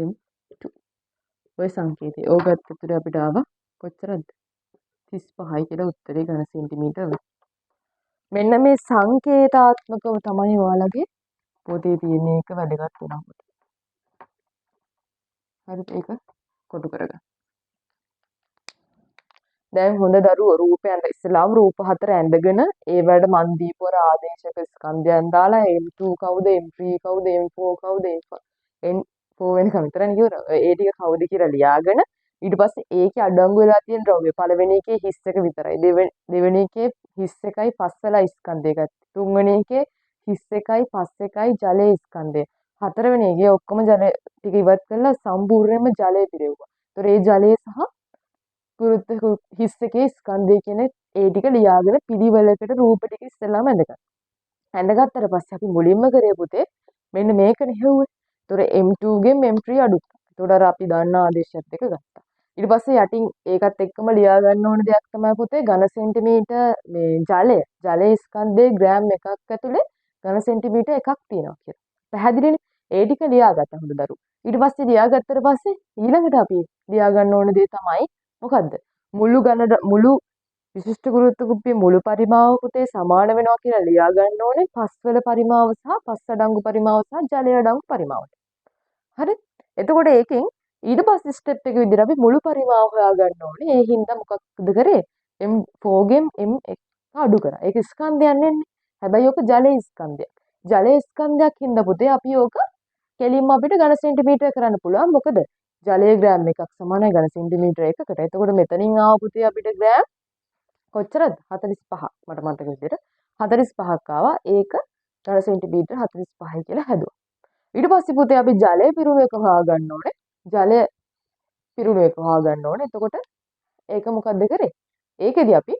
A: M2. ඔය සංකේතය. ඕකත් ඇතුලේ අපිට ආවා කොච්චරද? 35යි කියලා උත්තරේ ඝන සෙන්ටිමීටර වල. මෙන්න මේ සංකේතාත්මකව තමයි ඔයාලගේ පොතේ තියෙන එක වැදගත් වෙනවා. හරිද? ඒක කොටු කරගන්න. දැන් හොඳ දරුවෝ රූප ඇඳ ඉස්සලාම රූප හතර ඇඳගෙන ඒවට මන් දීපු අර ආදේශක ස්කන්ධයන් දාලා M2 කවුද, M3 කවුද, M4 කවුද, M4 වෙනකම් විතරනේ කිව්වද? ඒ ටික කවුද කියලා ලියාගෙන ඊට පස්සේ ඒකේ අඩංගු වෙලා තියෙන ද්‍රව්‍ය පළවෙනි එකේ හිස් එක විතරයි, දෙවෙනි එකේ හිස් එකයි පස්වල ස්කන්ධය ගත්තේ, තුන්වෙනි එකේ හිස් එකයි පස් එකයි ජලයේ ස්කන්ධය, හතරවෙනි එකේ ඔක්කොම ජලය ටික ඉවත් කරලා සම්පූර්ණයෙන්ම ජලය පිරෙව්වා. ඒතර ඒ ජලය සහ ගුරුත්ව හිස් එකේ ස්කන්ධය කියන ඒ ටික ලියාගෙන පිළිවෙලකට රූප ටික ඉස්සෙල්ලාම ඇඳගන්න. ඇඳගත්තට පස්සේ අපි මුලින්ම කරේ පුතේ මෙන්න මේකනේ හෙව්වේ. ඒතර M2 ගෙන් M3 අඩු කරා. ඒතකොට අර අපි දන්න ආදේශයත් එක්ක ගත්තා. ඊට පස්සේ යටින් ඒකත් එක්කම ලියා ගන්න ඕන දෙයක් තමයි පුතේ ඝන සෙන්ටිමීටර් මේ ජලය. ජලයේ ස්කන්ධයේ ග්‍රෑම් එකක් ඇතුලේ ඝන සෙන්ටිමීටර් එකක් තියෙනවා කියලා. පැහැදිලිනේ? ඒ ටික ලියාගත්තා හොඳ දරුවෝ. ඊට පස්සේ ලියාගත්තට පස්සේ ඊළඟට අපි ලියා ගන්න ඕන දේ තමයි මොකද්ද? මුළු ඝන මුළු විශිෂ්ට ගුරුත්ව කුප්පියේ මුළු පරිමාව පුතේ සමාන වෙනවා කියලා ලියා ගන්න ඕනේ පස්වල පරිමාව සහ පස් අඩංගු පරිමාව සහ ජලය අඩංගු පරිමාවට. හරි? එතකොට ඒකෙන් ඊට පස්සේ ස්ටෙප් එක විදිහට අපි මුළු පරිමාව හොයා ගන්න ඕනේ. ඒ හින්දා මොකක්ද කරේ? M4 ගෙන් M1 අඩු කරා. ඒක ස්කන්ධයක් නෙන්නේ. හැබැයි ඔක ජලයේ ස්කන්ධයක්. ජලයේ ස්කන්ධයක් හින්දා පුතේ අපි ඕක කෙලින්ම අපිට ඝන සෙන්ටිමීටර් කරන්න පුළුවන්. මොකද ජලය ග්‍රෑම් එකක් සමානයි ඝන සෙන්ටිමීටර එකකට. එතකොට මෙතනින් ආව පුතේ අපිට ග්‍රෑම් කොච්චරද? 45ක් මට මතක විදිහට 45ක් ආවා. ඒක ඝන සෙන්ටිමීටර 45යි කියලා හැදුවා. ඊට පස්සේ පුතේ අපි ජලය පිරුණු එක හොයාගන්න ඕනේ. ජලය පිරුණු එක හොයාගන්න ඕනේ. එතකොට ඒක මොකද්ද කරේ? ඒකෙදි අපි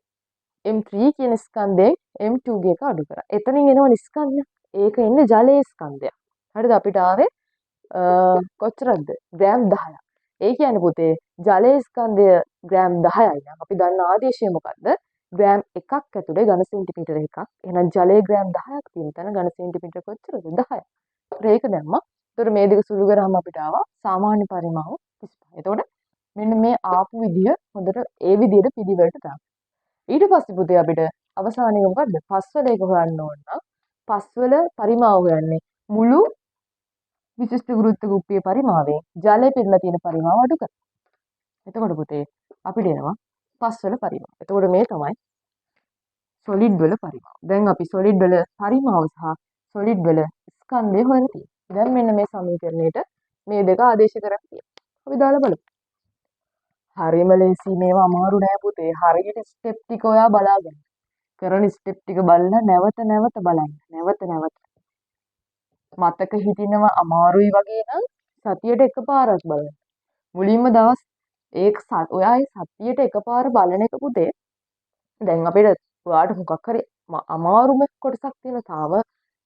A: M3 කියන ස්කන්ධයෙන් M2 ගේ එක අඩු කරා. එතනින් එනවනේ ස්කන්ධයක්. ඒක එන්නේ ජලයේ ස්කන්ධයක්. හරිද? අපිට ආවේ කොච්චරද? ග්‍රෑම් 10ක්. ඒ කියන්නේ පුතේ ජලයේ ස්කන්ධය ග්‍රෑම් 10යි නම් අපි දන්න ආදේශය මොකද්ද? ග්‍රෑම් එකක් ඇතුලේ ඝන සෙන්ටිමීටර එකක්. එහෙනම් ජලයේ ග්‍රෑම් 10ක් තියෙන තැන ඝන සෙන්ටිමීටර කොච්චරද? 10ක්. ඒතර ඒක දැම්මා. ඒතර මේ දෙක සුළු කරාම අපිට ආවා සාමාන්‍ය පරිමාව 35. එතකොට මෙන්න මේ ආපු විදිය හොඳට ඒ විදියට පිළිවෙලට දාන්න. ඊට පස්සේ පුතේ අපිට අවසානයේ මොකද්ද? පස්වල එක හොයන්න ඕන නම් පස්වල පරිමාව හොයන්නේ මුළු විශිෂ්ට ගුරුත්ව කුප්පියේ පරිමාවෙන් ජලය පිරලා තියෙන පරිමාව අඩු කරලා. එතකොට පුතේ අපිට එනවා පස්වල පරිමාව. එතකොට මේ තමයි සොලිඩ් වල පරිමාව. දැන් අපි සොලිඩ් වල පරිමාව සහ සොලිඩ් වල ස්කන්ධය හොයලා තියෙනවා. දැන් මෙන්න මේ සමීකරණයට මේ දෙක ආදේශ කරන්න තියෙනවා. අපි දාලා බලමු. හරිම ලේසි, මේවා අමාරු නෑ පුතේ. හරියට ස්ටෙප් ටික ඔයා බලාගන්න. කරන ස්ටෙප් ටික බලලා නැවත නැවත බලන්න. නැවත නැවත. මතක හිටිනව අමාරුයි වගේ නම් සතියට එකපාරක් බලන්න. මුලින්ම දවස් ඒක ඔයා ඒ සතියට එකපාර බලන එක පුතේ, දැන් අපිට ඔයාට මොකක් හරි අමාරුම කොටසක් තියෙන තාම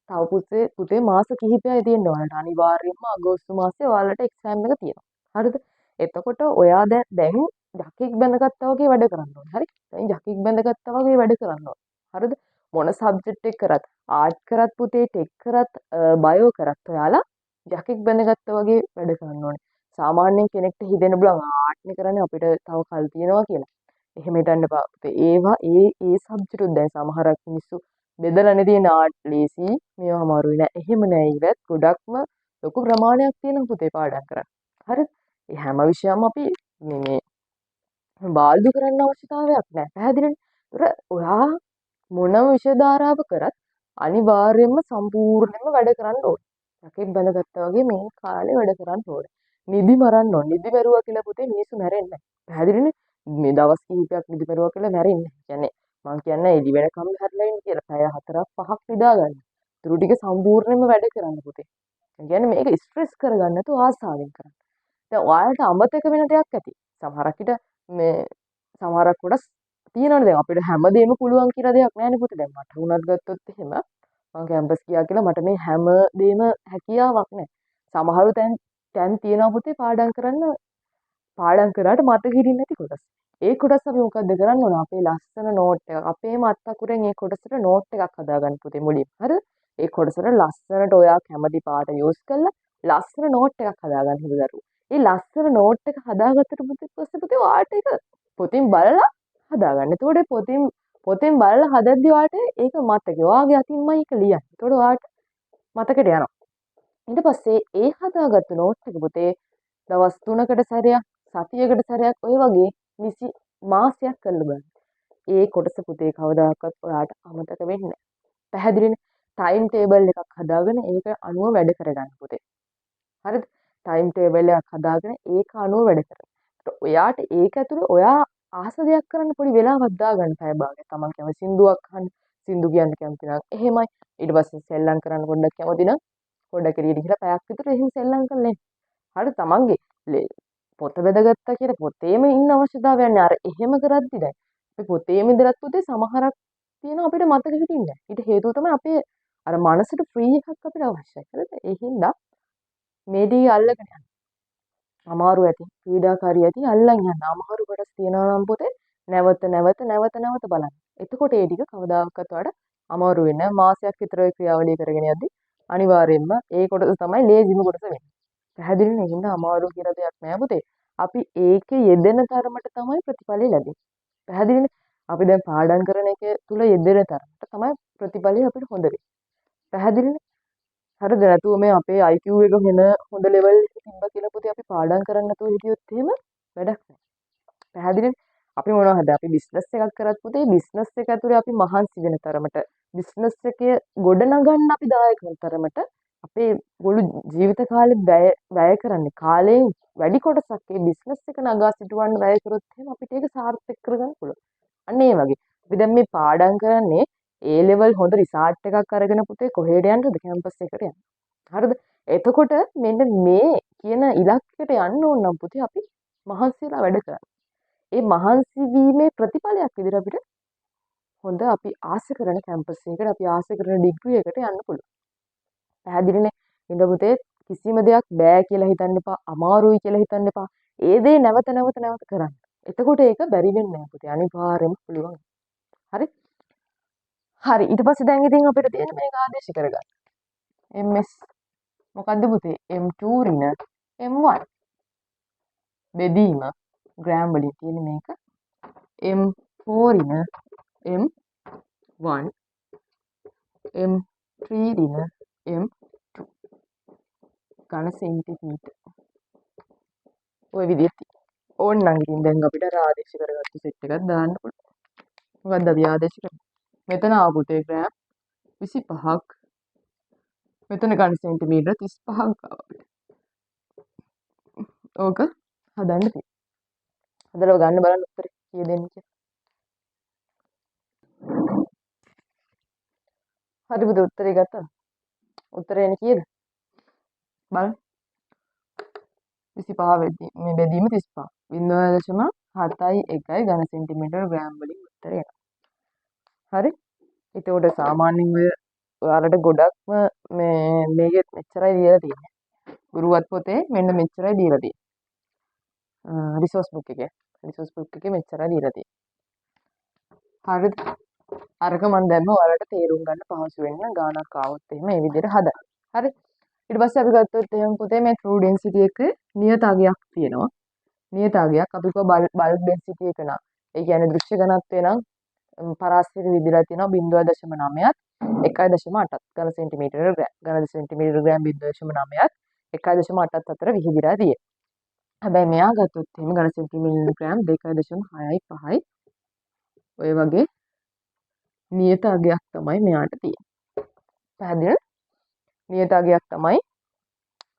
A: තව පුතේ මාස කිහිපයයි තියෙන්නේ ඔයාලට. අනිවාර්යයෙන්ම අගෝස්තු මාසේ ඔයාලට එක්සෑම් එක තියෙනවා. හරිද? එතකොට ඔයා දැන් යකෙක් බැඳගත්තා වගේ වැඩ කරන්න ඕනේ. හරි? දැන් යකෙක් බැඳගත්තා වගේ වැඩ කරන්න ඕනේ. හරිද? මොන සබ්ජෙක්ට් එක කරත්, ආර්ට් කරත් පුතේ, ටෙක් කරත්, බයෝ කරත් ඔයාලා යකෙක් බැඳගත්තා වගේ වැඩ කරන්න ඕනේ. සාමාන්‍යයෙන් කෙනෙක්ට හිතෙන්න පුළුවන් ආර්ට් නේ කරන්නේ, අපිට තව කල් තියෙනවා කියලා. එහෙම හිතන්න එපා. පුතේ ඒවා ඒ ඒ සබ්ජෙක්ට් උත් දැන් සමහරක් මිනිස්සු බෙදලානේ තියෙන ආර්ට් ලේසි, මේවා අමාරුයි නෑ. එහෙම නෑ. ඒවත් ගොඩක්ම ලොකු ප්‍රමාණයක් තියෙනවා පුතේ පාඩම් කරන්න. හරිද? ඒ හැම විෂයක්ම අපි මේ මේ බාල්දු කරන්න අවශ්‍යතාවයක් නෑ. පැහැදිලිනේ? ඒතර ඔයා මොනම විෂය ධාරාව කරත් අනිවාර්යයෙන්ම සම්පූර්ණයෙන්ම වැඩ කරන්න ඕනේ. යකෙක් බැඳගත්තා වගේ මේ කාලේ වැඩ කරන්න ඕනේ. නිදි මරන්න ඕනේ. නිදි මැරුවා කියලා පුතේ මිනිස්සු මැරෙන්නේ නෑ. පැහැදිලිනේ? මේ දවස් කිහිපයක් නිදි මැරුවා කියලා මැරෙන්නේ නෑ. කියන්නේ මං කියන්නේ එළි වෙනකම් හැරිලා ඉන්න කියලා. පැය 4ක් 5ක් නිදා ගන්න. ඊටු ටික සම්පූර්ණයෙන්ම වැඩ කරන්න පුතේ. ඒ කියන්නේ මේක ස්ට්‍රෙස් කරගන්න නැතුව ආසාවෙන් කරන්න. දැන් ඔයාලට අමතක වෙන දෙයක් ඇති. සමහරක් විට මේ සමහරක් කොටස් තියෙනවනේ. දැන් අපිට හැමදේම පුළුවන් කියලා දෙයක් නෑනේ පුතේ. දැන් මට වුණත් ගත්තොත් එහෙම මං කැම්පස් ගියා කියලා මට මේ හැම දේම හැකියාවක් නෑ. සමහරු තැන් තැන් තියෙනවා පුතේ පාඩම් කරන්න, පාඩම් කරාට මතක හිටින්නේ නැති කොටස්. ඒ කොටස් අපි මොකද්ද කරන්න ඕන? අපේ ලස්සන නෝට් එකක්, අපේම අත් අකුරෙන් ඒ කොටසට නෝට් එකක් හදාගන්න පුතේ මුලින්ම. හරිද? ඒ කොටසට ලස්සනට ඔයා කැමති පාට යූස් කරලා ලස්සන නෝට් එකක් හදාගන්න හොඳ දරුවෝ. ඒ ලස්සන නෝට් එක හදාගත්තට පස්සේ පුතේ ඔයාට ඒක පොතින් බලලා හදාගන්න. එතකොට පොතෙන් බලලා හදද්දි ඔයාට ඒක මතකයි. ඔයාගේ අතින්මයි ඒක ලියන්නේ. එතකොට ඔයාට මතකට යනවා. ඊට පස්සේ ඒ හදාගත්තු නෝට් එක පුතේ දවස් 3කට සැරයක්, සතියකට සැරයක් ඔය වගේ නිසි මාසයක් කරලා බලන්න. ඒ කොටස පුතේ කවදාකවත් ඔයාට අමතක වෙන්නේ නැහැ. පැහැදිලිනේ? ටයිම් ටේබල් එකක් හදාගෙන ඒක අනුව වැඩ කරගන්න පුතේ. හරිද? ටයිම් ටේබල් එකක් හදාගෙන ඒක අනුව වැඩ කරන්න. ඔයාට ඒක ඇතුලේ ඔයා ආස දෙයක් කරන්න පොඩි වෙලාවක් දාගන්න පැය භාගයක්. තමන් කැමති සින්දුවක් අහන්න, සින්දු කියන්න කැමති නම් එහෙමයි. ඊට පස්සේ සෙල්ලම් කරන්න පොඩ්ඩක් කැමති නම් පොඩ්ඩක් එළියට ගිහලා පැයක් විතර එහෙම සෙල්ලම් කරලා එන්න. හරි, තමන්ගේ පොත බෙදගත්තා කියලා පොතේම ඉන්න අවශ්‍යතාවයක් නෑ. අර එහෙම කරද්දි දැන් අපි පොතේම ඉඳලත් පොතේ සමහරක් තියෙනවා අපිට මතක හිටින්නේ නෑ. ඊට හේතුව තමයි අපේ අර මනසට ෆ්‍රී එකක් අපිට අවශ්‍යයි. හරිද? ඒ හින්දා මේ දී අල්ලගෙන යන්න. අමාරු ඇති, පීඩාකාරී ඇති අල්ලන් යන්න. අමාරු කොටස් තියෙනවා නම් පොතේ නැවත නැවත නැවත නැවත බලන්න. එතකොට ඒ ටික කවදාකවත් ඔයාලට අමාරු වෙන්නේ නෑ. මාසයක් විතර ඔය ක්‍රියාවලිය කරගෙන යද්දි අනිවාර්යයෙන්ම ඒ කොටස තමයි ලේසිම කොටස වෙන්නේ. පැහැදිලිනේ? ඒ හින්දා අමාරු කියලා දෙයක් නෑ පුතේ. අපි ඒකේ යෙදෙන තරමට තමයි ප්‍රතිඵලය ලැබෙන්නේ. පැහැදිලිනේ? අපි දැන් පාඩම් කරන එක තුල යෙදෙන තරමට තමයි ප්‍රතිඵලය අපිට හොඳ වෙන්නේ. පැහැදිලිනේ? හරිද? නැතුව මේ අපේ IQ එක වෙන හොඳ ලෙවල් එකක තිබ්බා කියලා පුතේ අපි පාඩම් කරන්නේ නැතුව හිටියොත් එහෙම වැඩක් නෑ. පැහැදිලිනේ? අපි මොනවා හද අපි බිස්නස් එකක් කරත් පුතේ බිස්නස් එක ඇතුලේ අපි මහන්සි වෙන තරමට, බිස්නස් එකේ ගොඩ නගන්න අපි දායක වෙන තරමට අපේ මුළු ජීවිත කාලෙ වැය කරන්නේ කාලයෙන් වැඩි කොටසක් ඒ බිස්නස් එක නගා සිටුවන්න වැය කරොත් එහෙම අපිට ඒක සාර්ථක කරගන්න පුළුවන්. අන්න ඒ වගේ. අපි දැන් මේ පාඩම් කරන්නේ ඒ ලෙවල් හොඳ රිසල්ට් එකක් අරගෙන පුතේ කොහෙට යන්නද? කැම්පස් එකට යන්න. හරිද? එතකොට මෙන්න මේ කියන ඉලක්කයට යන්න ඕන නම් පුතේ අපි මහන්සි වෙලා වැඩ කරන්න. ඒ මහන්සි වීමේ ප්‍රතිඵලයක් විදිහට අපිට හොඳ අපි ආස කරන කැම්පස් එකකට, අපි ආස කරන ඩිග්‍රී එකට යන්න පුළුවන්. පැහැදිලිනේ? ඉතින් පුතේ කිසිම දෙයක් බෑ කියලා හිතන්න එපා, අමාරුයි කියලා හිතන්න එපා. ඒ දේ නැවත නැවත නැවත කරන්න. එතකොට ඒක බැරි වෙන්නේ නෑ පුතේ. අනිවාර්යයෙන්ම පුළුවන්. හරි? හරි. ඊට පස්සේ දැන් ඉතින් අපිට තියෙන මේක ආදේශ කරගන්න. MS මොකද්ද පුතේ? M2 ඍණ M1 බෙදීම ග්‍රෑම් වලින් තියෙන මේක M4 ඍණ M1 M3 ඍණ M2 ඝන සෙන්ටිමීටර්. ඔය විදිහට තියෙනවා. ඕන්නම් ඉතින් දැන් අපිට අර ආදේශ කරගත්තු සෙට් එකක් දාන්න පුළුවන්. මොකද්ද අපි ආදේශ කරන්නේ? මෙතන ආව පුතේ ග්‍රෑම් 25ක්, මෙතන ඝන සෙන්ටිමීටර් 35ක් ආවා අපිට. ඕක හදන්න තියෙනවා. හදලා ගන්න බලන්න උත්තරේ කීය දෙන්නේ කියලා. හරි පුතේ උත්තරේ ගත්තා. උත්තරේ එන්නේ කීයද? බලන්න. 25 වෙද්දී මේ බෙදීම 35. 0.71 ඝන සෙන්ටිමීටර් ග්‍රෑම් වලින් උත්තරේ එනවා. හරි? එතකොට සාමාන්‍යයෙන් ඔය ඔයාලට ගොඩක්ම මේ මේකෙත් මෙච්චරයි දීලා තියෙන්නේ. ගුරුවත් පොතේ මෙන්න මෙච්චරයි දීලා තියෙන්නේ. රිසෝස් බුක් එකේ. රිසෝස් බුක් එකේ මෙච්චරයි දීලා තියෙන්නේ. හරිද? අරක මම දැම්ම ඔයාලට තේරුම් ගන්න පහසු වෙන්න ගානක් ආවොත් එහෙම ඒ විදිහට හදන්න. හරි? ඊට පස්සේ අපි ගත්තොත් එහෙම පුතේ මේ ට්‍රූ ඩෙන්සිටි එකේ නියත අගයක් තියෙනවා. නියත අගයක් අපි කිව්වා බල්ක් ඩෙන්සිටි එක නම්, ඒ කියන්නේ දෘශ්‍ය ඝනත්වය නම් පරාසයට විදිලා තියෙනවා 0.9ත් 1.8ත් ඝන සෙන්ටිමීටර ග්‍රෑම්. ඝන සෙන්ටිමීටර ග්‍රෑම් 0.9ත් 1.8ත් අතර විහිදිලා තියෙනවා. හැබැයි මෙයා ගත්තොත් එහෙම ඝන සෙන්ටිමීටර ග්‍රෑම් 2.65යි ඔය වගේ නියත අගයක් තමයි මෙයාට තියෙන්නේ. පැහැදිලිද? නියත අගයක් තමයි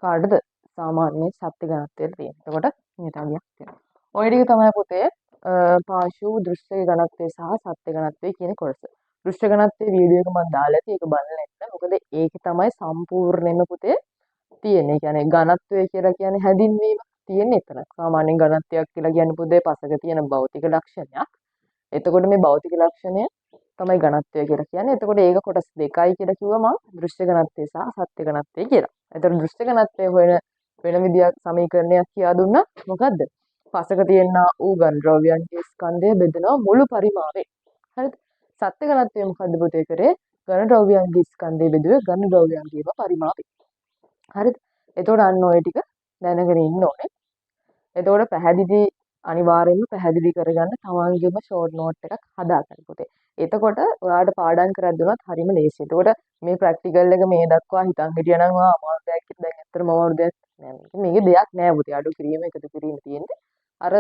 A: කාටද? සාමාන්‍ය සත්‍ය ඝනත්වයට තියෙන්නේ. එතකොට නියත අගයක් තියෙනවා. ඔය ටික තමයි පුතේ පාංශු දෘශ්‍ය ඝනත්වය සහ සත්‍ය ඝනත්වය කියන කොටස. දෘශ්‍ය ඝනත්වයේ වීඩියෝ එක මම දාලා ඇති, ඒක බලන්න එන්න. මොකද ඒකේ තමයි සම්පූර්ණයෙන්ම පුතේ තියෙන්නේ. ඒ කියන්නේ ඝනත්වය කියලා කියන්නේ හැඳින්වීම තියෙන්නේ එතන. සාමාන්‍යයෙන් ඝනත්වයක් කියලා කියන්නේ පුතේ පසක තියෙන භෞතික ලක්ෂණයක්. එතකොට මේ භෞතික ලක්ෂණය තමයි ඝනත්වය කියලා කියන්නේ. එතකොට ඒක කොටස් දෙකයි කියලා කිව්වා මං, දෘශ්‍ය ඝනත්වය සහ සත්‍ය ඝනත්වය කියලා. එතකොට දෘශ්‍ය ඝනත්වය හොයන වෙන විදියක් සමීකරණයක් කියා දුන්නා. මොකද්ද? පසක තියෙන වූ ඝන ද්‍රව්‍යයන්ගේ ස්කන්ධය බෙදෙනවා මුළු පරිමාවෙන්. හරිද? සත්‍ය ඝනත්වය මොකද්ද පුතේ කරේ? ඝන ද්‍රව්‍යයන්ගේ ස්කන්ධය බෙදුවේ ඝන ද්‍රව්‍යයන්ගේම පරිමාවෙන්. හරිද? එතකොට අන්න ඔය ටික දැනගෙන ඉන්න ඕනේ. එතකොට පැහැදිලි අනිවාර්යයෙන්ම පැහැදිලි කරගන්න තමන්ගේම ෂෝට් නෝට් එකක් හදාගන්න පුතේ. එතකොට ඔයාට පාඩම් කරද්දී උනත් හරිම ලේසියි. එතකොට මේ ප්‍රැක්ටිකල් එක මේ දක්වා හිතන් හිටියා නම් ඔයා අමාරු දෙයක් කියලා, දැන් ඇත්තටම අමාරු දෙයක් නෑ මේක. මේකේ දෙයක් නෑ පුතේ. අඩු කිරීම, එකතු කිරීම තියෙන්නේ. අර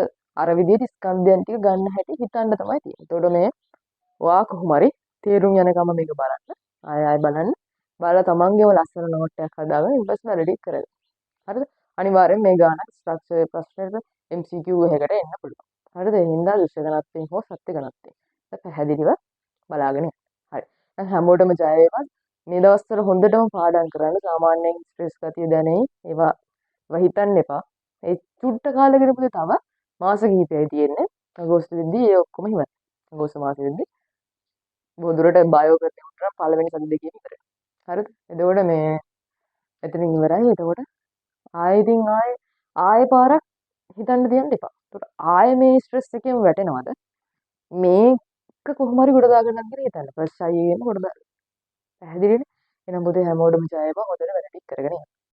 A: අර විදිහට ස්කන්ධයන් ටික ගන්න හැටි හිතන්න තමයි තියෙන්නේ. එතකොට මේ ඔයා කොහොම හරි තේරුම් යනකම මේක බලන්න. ආය ආය බලන්න. බලලා තමන්ගේම ලස්සන නෝට් එකක් හදාගන්න, ඊට පස්සේ වැඩ ටික කරගන්න. හරිද? අනිවාර්යෙන් මේ ගානක් ස්ට්‍රක්චර් ප්‍රශ්නෙට MCQ එකකට එන්න පුළුවන්. හරිද? ඒ හින්දා දෘශ්‍ය ඝනත්වයෙන් හෝ සත්‍ය ඝනත්වයෙන් පැහැදිලිව බලාගෙන යන්න. හරි. දැන් හැමෝටම ජය වේවා. මේ දවස්වල හොඳටම පාඩම් කරන්න. සාමාන්‍යයෙන් ස්ට්‍රෙස් ගතිය දැනෙයි. ඒවා ඒවා හිතන්න එපා. ඒ චුට්ට කාලෙකට පුතේ, තව මාස කිහිපයයි තියෙන්නේ. අගෝස්තු වෙද්දී ඒ ඔක්කොම ඉවරයි. අගෝස්තු මාසෙ වෙද්දී බොහෝ දුරට බයෝ කරන උන්ට නම් පළවෙනි සති දෙකේම ඉවරයි. හරිද? එතකොට මේ එතනින් ඉවරයි. එතකොට ආයෙ ඉතින් ආයෙ ආයෙ පාරක් හිතන්න තියන්න එපා. එතකොට ආයෙ මේ ස්ට්‍රෙස් එකේම වැටෙනවද? මේක කොහොම හරි ගොඩ දාගන්නත් කියලා හිතන්න. ෆස්ට් ෂයි එකේම ගොඩ දාගන්න. පැහැදිලිනේ? එහෙනම් පුතේ, හැමෝටම ජය වේවා. හොඳට වැඩ ටික කරගෙන යන්න.